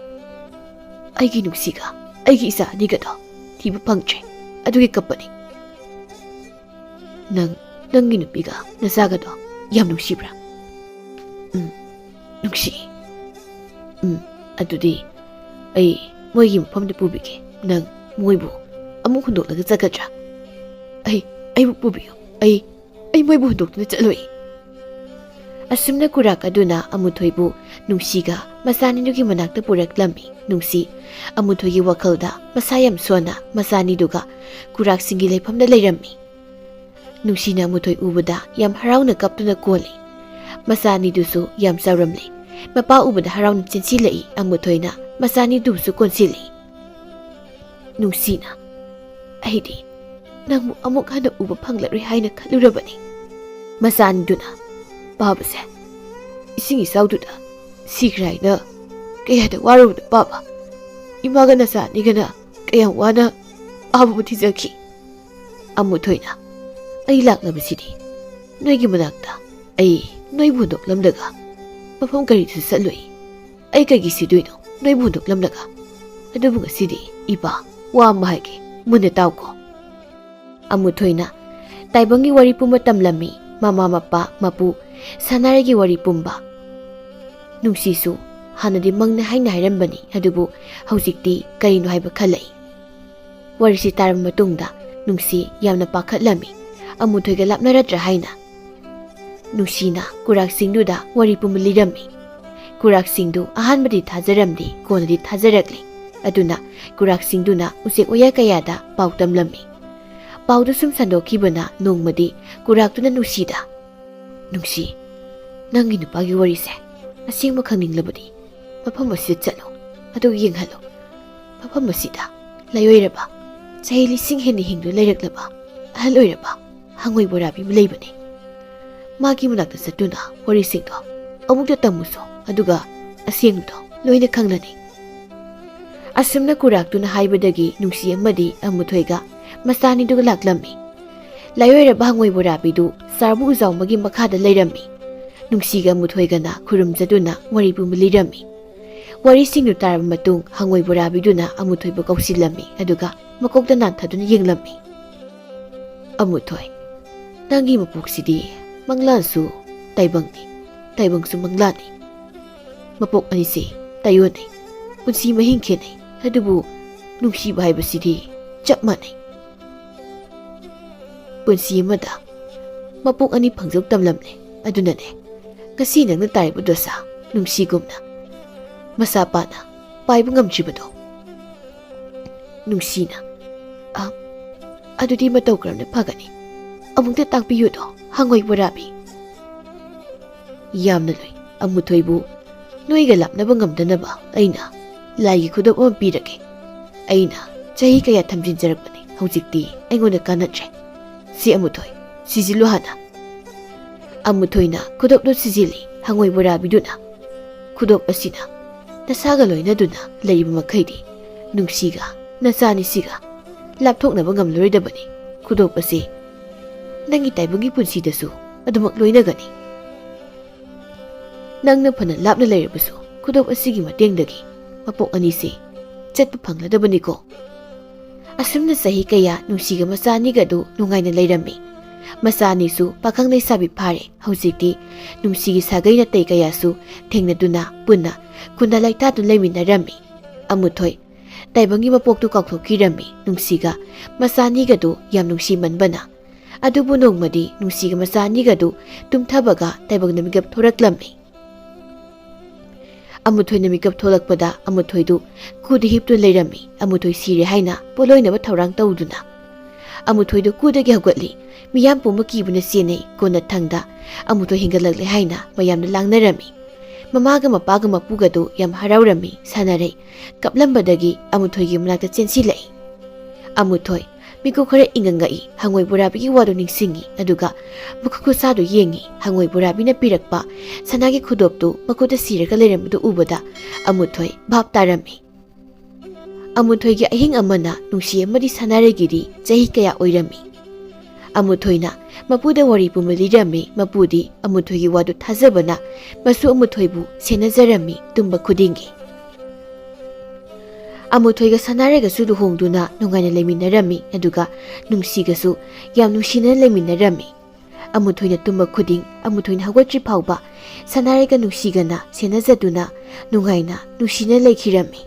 "ꯑꯩꯒꯤ ꯅꯨꯡꯁꯤꯒ ꯑꯩꯒꯤ ꯏꯆꯥ ꯑꯅꯤꯒꯗꯣ ꯊꯤꯕ ꯐꯪꯗ꯭ꯔꯦ, ꯑꯗꯨꯒꯤ ꯀꯞꯄꯅꯤ꯫" "ꯅꯪ, ꯅꯪꯒꯤ ꯅꯨꯄꯤꯒ ꯅꯆꯥꯒꯗꯣ ꯌꯥꯝ ꯅꯨꯡꯁꯤꯕ꯭ꯔꯥ?" "ꯎꯝ, ꯅꯨꯡꯁꯤ꯫" "ꯎꯝ, ꯑꯗꯨꯗꯤ ꯑꯩ ꯃꯣꯏꯒꯤ ꯃꯐꯝꯗ ꯄꯨꯕꯤꯒꯦ꯫ ꯅꯪ ꯃꯣꯏꯕꯨ ꯑꯃꯨꯛ ꯍꯨꯟꯗꯣꯛꯂꯒ ꯆꯠꯀꯗ꯭ꯔꯥ?" "ꯑꯩ, ꯑꯩꯕꯨ ꯄꯨꯕꯤꯌꯨ꯫ ꯑꯩ, ꯑꯩ ꯃꯣꯏꯕꯨ ꯍꯨꯟꯗꯣꯛꯇꯨꯅ ꯆꯠꯂꯣꯏ꯫" ꯑꯁꯨꯝꯅ ꯀꯨꯔꯥꯛ ꯑꯗꯨꯅ ꯑꯃꯨꯊꯣꯏꯕꯨ ꯅꯨꯡꯁꯤꯒ ꯃꯆꯥꯅꯤꯗꯨꯒꯤ ꯃꯅꯥꯛꯇ ꯄꯨꯔꯛꯂꯝꯃꯤ꯫ ꯅꯨꯡꯁꯤ ꯑꯃꯨꯊꯣꯏꯒꯤ ꯋꯥꯈꯜꯗ ꯃꯁꯥ ꯌꯥꯝ ꯁꯣꯟꯅ ꯃꯆꯥꯅꯤꯗꯨꯒ ꯀꯨꯔꯥꯛꯁꯤꯡꯒꯤ ꯂꯩꯐꯝꯗ ꯂꯩꯔꯝꯃꯤ꯫ ꯅꯨꯡꯁꯤꯅ ꯑꯃꯨꯊꯣꯏ ꯎꯕꯗ ꯌꯥꯝ ꯍꯔꯥꯎꯅ ꯀꯞꯇꯨꯅ ꯀꯣꯜꯂꯤ꯫ ꯃꯆꯥꯅꯤꯗꯨꯁꯨ ꯌꯥꯝ ꯆꯥꯎꯔꯝꯂꯦ꯫ ꯃꯄꯥ ꯎꯕꯗ ꯍꯔꯥꯎꯅ ꯆꯦꯟꯁꯤꯜꯂꯛꯏ꯫ ꯑꯃꯨꯊꯣꯏꯅ ꯃꯆꯥꯅꯤꯗꯨꯕꯨꯁꯨ ꯀꯣꯟꯁꯤꯜꯂꯤ꯫ ꯅꯨꯡꯁꯤꯅ, "ꯑꯩꯗꯤ ꯅꯪꯕꯨ ꯑꯃꯨꯛ ꯍꯟꯅ ꯎꯕ ꯐꯪꯂꯔꯣꯏ ꯍꯥꯏꯅ ꯈꯜꯂꯨꯔꯕꯅꯤ꯫" ꯃꯆꯥꯅꯤꯗꯨꯅ, "ꯄꯥꯕꯁꯦ ꯏꯁꯤꯡ ꯏꯆꯥꯎꯗꯨꯗ ꯁꯤꯈ꯭ꯔꯦ ꯍꯥꯏꯅ ꯀꯌꯥꯗ ꯋꯥꯔꯨꯕꯅꯣ ꯄꯥꯕ꯫ ꯏꯃꯥꯒ ꯅꯆꯥ ꯑꯅꯤꯒꯅ ꯀꯌꯥꯝ ꯋꯥꯅ ꯄꯥꯕꯕꯨ ꯊꯤꯖꯈꯤ꯫" ꯑꯃꯨꯊꯣꯏꯅ, "ꯑꯩ ꯂꯥꯛꯂꯕꯁꯤꯗꯤ ꯅꯣꯏꯒꯤ ꯃꯅꯥꯛꯇ꯫ ꯑꯩ ꯅꯣꯏꯕꯨ ꯍꯨꯟꯗꯣꯛꯂꯝꯂꯒ ꯃꯐꯝ ꯀꯔꯤꯗꯁꯨ ꯆꯠꯂꯣꯏ꯫ ꯑꯩ ꯀꯩꯒꯤ ꯁꯤꯗꯣꯏꯅꯣ ꯅꯣꯏꯕꯨ ꯍꯨꯟꯗꯣꯛꯂꯝꯂꯒ? ꯑꯗꯨꯕꯨ ꯉꯁꯤꯗꯤ ꯏꯄꯥ, ꯋꯥ ꯑꯃ ꯍꯥꯏꯒꯦ, ꯃꯨꯟꯅ ꯇꯥꯎꯀꯣ꯫" ꯑꯃꯨꯊꯣꯏꯅ ꯇꯥꯏꯕꯪꯒꯤ ꯋꯥꯔꯤ ꯄꯨꯝꯕ ꯇꯝꯂꯝꯃꯤ꯫ ꯃꯃꯥ, ꯃꯄꯥ, ꯃꯄꯨ ꯁꯅꯥꯔꯩꯒꯤ ꯋꯥꯔꯤ ꯄꯨꯝꯕ꯫ ꯅꯨꯡꯁꯤꯁꯨ ꯍꯥꯟꯅꯗꯤ ꯃꯪꯅ ꯍꯥꯏꯅ ꯍꯥꯏꯔꯝꯕꯅꯤ, ꯑꯗꯨꯕꯨ ꯍꯧꯖꯤꯛꯇꯤ ꯀꯔꯤꯅꯣ ꯍꯥꯏꯕ ꯈꯜꯂꯛꯏ꯫ ꯋꯥꯔꯤꯁꯤ ꯇꯥꯔꯕ ꯃꯇꯨꯡꯗ ꯅꯨꯡꯁꯤ ꯌꯥꯝꯅ ꯄꯥꯈꯠꯂꯝꯃꯤ, ꯑꯃꯨꯊꯣꯏꯒ ꯂꯥꯞꯅꯔꯗ꯭ꯔꯥ ꯍꯥꯏꯅ꯫ ꯅꯨꯡꯁꯤꯅ ꯀꯨꯔꯥꯛꯁꯤꯡꯗꯨꯗ ꯋꯥꯔꯤ ꯄꯨꯝꯕ ꯂꯤꯔꯝꯃꯤ꯫ ꯀꯨꯔꯥꯛꯁꯤꯡꯗꯨ ꯑꯍꯥꯟꯕꯗꯤ ꯊꯥꯖꯔꯝꯗꯦ, ꯀꯣꯟꯅꯗꯤ ꯊꯥꯖꯔꯛꯂꯦ꯫ ꯑꯗꯨꯅ ꯀꯨꯔꯥꯛꯁꯤꯡꯗꯨꯅ ꯎꯆꯦꯛ ꯋꯥꯌꯥ ꯀꯌꯥꯗ ꯄꯥꯎ ꯇꯝꯂꯝꯃꯤ꯫ ꯄꯥꯎꯗꯨ ꯁꯨꯝ ꯁꯟꯗꯣꯛꯈꯤꯕꯅ ꯅꯣꯡꯃꯗꯤ ꯀꯨꯔꯥꯛꯇꯨꯅ ꯅꯨꯡꯁꯤꯗ, "ꯅꯨꯡꯁꯤ, ꯅꯪꯒꯤ ꯅꯨꯄꯥꯒꯤ ꯋꯥꯔꯤꯁꯦ ꯑꯁꯦꯡꯕ ꯈꯪꯅꯤꯡꯂꯕꯗꯤ ꯃꯐꯝ ꯑꯁꯤꯗ ꯆꯠꯂꯨ, ꯑꯗꯨꯒ ꯌꯦꯡꯍꯜꯂꯨ꯫ ꯃꯐꯝ ꯑꯁꯤꯗ ꯂꯥꯏꯑꯣꯏꯔꯕ, ꯆꯍꯤ ꯂꯤꯁꯤꯡ ꯍꯦꯟꯅ ꯍꯤꯡꯗꯨꯅ ꯂꯩꯔꯛꯂꯕ ꯑꯍꯜ ꯑꯣꯏꯔꯕ ꯍꯪꯉꯣꯏ ꯕꯣꯔꯥꯕꯤ ꯑꯃ ꯂꯩꯕꯅꯤ꯫ ꯃꯥꯒꯤ ꯃꯅꯥꯛꯇ ꯆꯠꯇꯨꯅ ꯋꯥꯔꯤꯁꯤꯡꯗꯣ ꯑꯃꯨꯛꯇ ꯇꯝꯃꯨꯁꯣ, ꯑꯗꯨꯒ ꯑꯁꯦꯡꯕꯗꯣ ꯂꯣꯏꯅ ꯈꯪꯂꯅꯤ꯫ ꯑꯁꯨꯝꯅ ꯀꯨꯔꯥꯛꯇꯨꯅ ꯍꯥꯏꯕꯗꯒꯤ ꯅꯨꯡꯁꯤ ꯑꯃꯗꯤ ꯑꯃꯨꯊꯣꯏꯒ ꯃꯆꯥꯅꯤꯗꯨꯒ ꯂꯥꯛꯂꯝꯃꯤ꯫ ꯂꯥꯏꯑꯣꯏꯔꯕ ꯍꯪꯉꯣꯏ ꯕꯣꯔꯥꯕꯤꯗꯨ ꯆꯥꯔꯕꯨ ꯎꯖꯥꯎ ꯑꯃꯒꯤ ꯃꯈꯥꯗ ꯂꯩꯔꯝꯃꯤ꯫ ꯅꯨꯡꯁꯤꯒ ꯑꯃꯨꯊꯣꯏꯒꯅ ꯈꯨꯔꯨꯝꯖꯗꯨꯅ ꯋꯥꯔꯤ ꯄꯨꯝꯕ ꯂꯤꯔꯝꯃꯤ꯫ ꯋꯥꯔꯤꯁꯤꯡꯗꯨ ꯇꯥꯔꯕ ꯃꯇꯨꯡ ꯍꯪꯉꯣꯏ ꯕꯣꯔꯥꯕꯤꯗꯨꯅ ꯑꯃꯨꯊꯣꯏꯕꯨ ꯀꯧꯁꯤꯜꯂꯝꯃꯤ, ꯑꯗꯨꯒ ꯃꯀꯣꯛꯇ ꯅꯥꯟꯊꯗꯨꯅ ꯌꯦꯡꯂꯝꯃꯤ꯫ "ꯑꯃꯨꯊꯣꯏ, ꯅꯪꯒꯤ ꯃꯄꯣꯛꯁꯤꯗꯤ ꯃꯪꯂꯥꯟꯁꯨ ꯇꯥꯏꯕꯪꯅꯤ, ꯇꯥꯏꯕꯪꯁꯨ ꯃꯪꯂꯥꯟꯅꯤ꯫ ꯃꯄꯣꯛ ꯑꯅꯤꯁꯤ ꯇꯥꯏꯑꯣꯟꯅꯩ, ꯄꯨꯟꯁꯤ ꯃꯍꯤꯡ ꯈꯦꯠꯅꯩ, ꯑꯗꯨꯕꯨ ꯅꯨꯡꯁꯤꯕ ꯍꯥꯏꯕꯁꯤꯗꯤ ꯆꯞ ꯃꯥꯟꯅꯩ꯫ ꯄꯨꯟꯁꯤ ꯑꯃꯗ ꯃꯄꯣꯛ ꯑꯅꯤ ꯐꯪꯖꯧ ꯇꯝꯂꯝꯂꯦ꯫ ꯑꯗꯨꯅꯅꯦ ꯉꯁꯤ ꯅꯪꯅ ꯇꯥꯔꯤꯕ ꯗꯣꯁꯥ ꯅꯨꯡꯁꯤꯒꯨꯝꯅ ꯃꯆꯥ ꯄꯥꯅ ꯄꯥꯏꯕ ꯉꯝꯗ꯭ꯔꯤꯕꯗꯣ꯫" ꯅꯨꯡꯁꯤꯅ, "ꯑ, ꯑꯗꯨꯗꯤ ꯃꯇꯧ ꯀꯔꯝꯅ ꯐꯒꯅꯤ? ꯑꯃꯨꯛꯇ ꯇꯥꯛꯄꯤꯌꯨꯗꯣ, ꯍꯪꯉꯣꯏ ꯕꯣꯔꯥꯕꯤ꯫" "ꯌꯥꯝꯅ ꯂꯨꯏ, ꯑꯃꯨꯊꯣꯏꯕꯨ ꯅꯣꯏꯒ ꯂꯥꯞꯅꯕ ꯉꯝꯗꯅꯕ ꯑꯩꯅ ꯂꯥꯏꯒꯤ ꯈꯨꯗꯣꯞ ꯑꯃ ꯄꯤꯔꯒꯦ꯫ ꯑꯩꯅ ꯆꯍꯤ ꯀꯌꯥ ꯊꯝꯖꯤꯟꯖꯔꯛꯄꯅꯤ, ꯍꯧꯖꯤꯛꯇꯤ ꯑꯩꯉꯣꯟꯗ ꯀꯥꯟꯅꯗ꯭ꯔꯦ꯫ ꯁꯤ ꯑꯃꯨꯊꯣꯏ, ꯁꯤꯖꯤꯜꯂꯨ ꯍꯥꯟꯅ꯫" ꯑꯃꯨꯊꯣꯏꯅ ꯈꯨꯗꯣꯞꯇꯨ ꯁꯤꯖꯤꯜꯂꯤ꯫ ꯍꯪꯉꯣꯏ ꯕꯣꯔꯥꯕꯤꯗꯨꯅ, "ꯈꯨꯗꯣꯞ ꯑꯁꯤꯅ ꯅꯁꯥꯒ ꯂꯣꯏꯅꯗꯨꯅ ꯂꯩꯔꯤꯕ ꯃꯈꯩꯗꯤ ꯅꯨꯡꯁꯤꯒ ꯅꯆꯥꯅꯤꯁꯤꯒ ꯂꯥꯞꯊꯣꯛꯅꯕ ꯉꯝꯂꯔꯣꯏꯗꯕꯅꯤ꯫ ꯈꯨꯗꯣꯞ ꯑꯁꯤ ꯅꯪꯒꯤ ꯇꯥꯏꯕꯪꯒꯤ ꯄꯨꯟꯁꯤꯗꯁꯨ ꯑꯗꯨꯃꯛ ꯂꯣꯏꯅꯒꯅꯤ꯫ ꯅꯪꯅ ꯐꯅ ꯂꯥꯞꯅ ꯂꯩꯔꯕꯁꯨ ꯈꯨꯗꯣꯞ ꯑꯁꯤꯒꯤ ꯃꯇꯦꯡꯗꯒꯤ ꯃꯄꯣꯛ ꯑꯅꯤꯁꯤ ꯆꯠꯄ ꯐꯪꯂꯗꯕꯅꯤꯀꯣ꯫" ꯑꯁꯨꯝꯅ ꯆꯍꯤ ꯀꯌꯥ ꯅꯨꯡꯁꯤꯒ ꯃꯆꯥ ꯑꯅꯤꯒ ꯑꯗꯨ ꯅꯨꯡꯉꯥꯏꯅ ꯂꯩꯔꯝꯃꯤ꯫ ꯃꯆꯥ ꯑꯅꯤꯁꯨ ꯄꯥꯈꯪ ꯂꯩꯁꯥꯕꯤ ꯐꯥꯔꯦ꯫ ꯍꯧꯖꯤꯛꯇꯤ ꯅꯨꯡꯁꯤꯒꯤ ꯁꯥꯒꯩ ꯅꯥꯇꯩ ꯀꯌꯥꯁꯨ ꯊꯦꯡꯅꯗꯨꯅ ꯄꯨꯟꯅ ꯈꯨꯟꯗ ꯂꯩꯇꯥꯗꯨꯅ ꯂꯩꯃꯤꯟꯅꯔꯝꯃꯤ꯫ ꯑꯃꯨꯊꯣꯏ ꯇꯥꯏꯕꯪꯒꯤ ꯃꯄꯣꯛꯇꯨ ꯀꯥꯎꯊꯣꯛꯈꯤꯔꯝꯃꯤ꯫ ꯅꯨꯡꯁꯤꯒ ꯃꯆꯥ ꯑꯅꯤꯒꯗꯨ ꯌꯥꯝ ꯅꯨꯡꯁꯤꯃꯟꯕꯅ꯫ ꯑꯗꯨꯕꯨ ꯅꯣꯡꯃꯗꯤ ꯅꯨꯡꯁꯤꯒ ꯃꯆꯥ ꯑꯅꯤꯒꯗꯨ ꯇꯨꯝꯊꯕꯒ ꯇꯥꯏꯕꯪꯗ ꯃꯤꯀꯞ ꯊꯣꯔꯛꯂꯝꯃꯤ꯫ ꯑꯃꯨꯊꯣꯏꯅ ꯃꯤꯀꯞ ꯊꯣꯛꯂꯛꯄꯗ ꯑꯃꯨꯊꯣꯏꯗꯨ ꯀꯨꯗ ꯍꯤꯞꯇꯨꯅ ꯂꯩꯔꯝꯃꯤ꯫ ꯑꯃꯨꯊꯣꯏ ꯁꯤꯔꯦ ꯍꯥꯏꯅ ꯄꯣꯠꯂꯣꯏꯅꯕ ꯊꯧꯔꯥꯡ ꯇꯧꯗꯨꯅ ꯑꯃꯨꯊꯣꯏꯗꯨ ꯀꯨꯗꯒꯤ ꯍꯧꯒꯠꯂꯤ꯫ ꯃꯤꯌꯥꯝ ꯄꯨꯝꯕ ꯀꯤꯕꯅ ꯆꯦꯟꯅꯩ꯫ ꯀꯣꯟꯅꯊꯪꯗ ꯑꯃꯨꯊꯣꯏ ꯍꯦꯟꯒꯠꯂꯛꯂꯦ ꯍꯥꯏꯅ ꯃꯌꯥꯝꯅ ꯂꯥꯡꯅꯔꯝꯃꯤ꯫ ꯃꯃꯥꯒ ꯃꯄꯥꯒ ꯃꯄꯨꯒꯗꯨ ꯌꯥꯝ ꯍꯔꯥꯎꯔꯝꯃꯤ꯫ ꯁꯥꯟꯅꯔꯩ ꯀꯞꯂꯝꯕꯗꯒꯤ ꯑꯃꯨꯊꯣꯏꯒꯤ ꯃꯅꯥꯛꯇ ꯆꯦꯟꯁꯤꯜꯂꯛꯏ꯫ ꯑꯃꯨꯊꯣꯏ ꯃꯤꯀꯨꯞ ꯈꯔ ꯏꯪꯉꯪꯉꯛꯏ꯫ ꯍꯪꯉꯣꯏ ꯕꯣꯔꯥꯕꯤꯒꯤ ꯋꯥꯗꯨ ꯅꯤꯡꯁꯤꯡꯉꯤ꯫ ꯑꯗꯨꯒ ꯃꯈꯨꯠ ꯈꯨꯠꯁꯥꯗꯨ ꯌꯦꯡꯉꯤ꯫ ꯍꯪꯉꯣꯏ ꯕꯣꯔꯥꯕꯤꯅ ꯄꯤꯔꯛꯄ ꯁꯅꯥꯒꯤ ꯈꯨꯗꯣꯞꯇꯨ ꯃꯈꯨꯠꯇ ꯁꯤꯔꯒ ꯂꯩꯔꯝꯕꯗꯨ ꯎꯕꯗ ꯑꯃꯨꯊꯣꯏ ꯚꯥꯞ ꯇꯥꯔꯝꯃꯤ꯫ ꯑꯃꯨꯊꯣꯏꯒꯤ ꯑꯍꯤꯡ ꯑꯃꯅ ꯅꯨꯡꯁꯤ ꯑꯃꯗꯤ ꯁꯥꯟꯅꯔꯩꯒꯤꯗꯤ ꯆꯍꯤ ꯀꯌꯥ ꯑꯣꯏꯔꯝꯃꯤ꯫ ꯑꯃꯨꯊꯣꯏꯅ ꯃꯄꯨꯗ ꯋꯥꯔꯤ ꯄꯨꯝꯕ ꯂꯤꯔꯝꯃꯤ꯫ ꯃꯄꯨꯗꯤ ꯑꯃꯨꯊꯣꯏꯒꯤ ꯋꯥꯗꯨ ꯊꯥꯖꯕꯅ ꯃꯁꯨ ꯑꯃꯨꯊꯣꯏꯕꯨ ꯁꯦꯟꯅꯖꯔꯝꯃꯤ ꯇꯨꯝꯕ ꯈꯨꯗꯤꯡꯒꯤ꯫ ꯑꯃꯨꯊꯣꯏꯒ ꯁꯥꯟꯅꯔꯩꯒꯁꯨ ꯂꯨꯍꯣꯡꯗꯨꯅ ꯅꯨꯡꯉꯥꯏꯅ ꯂꯩꯃꯤꯟꯅꯔꯝꯃꯤ꯫ ꯑꯗꯨꯒ ꯅꯨꯡꯁꯤꯒꯁꯨ ꯌꯥꯝ ꯅꯨꯡꯁꯤꯅꯅ ꯂꯩꯃꯤꯟꯅꯔꯝꯃꯤ꯫ ꯑꯃꯨꯊꯣꯏꯅ ꯇꯨꯝꯕ ꯈꯨꯗꯤꯡ, ꯑꯃꯨꯊꯣꯏꯅ ꯍꯧꯒꯠꯇ꯭ꯔꯤ ꯐꯥꯎꯕ ꯁꯥꯟꯅꯔꯩꯒ ꯅꯨꯡꯁꯤꯒꯅ ꯁꯦꯟꯅꯖꯗꯨꯅ ꯅꯨꯡꯉꯥꯏꯅ ꯅꯨꯡꯁꯤꯅ ꯂꯩꯈꯤꯔꯝꯃꯤ꯫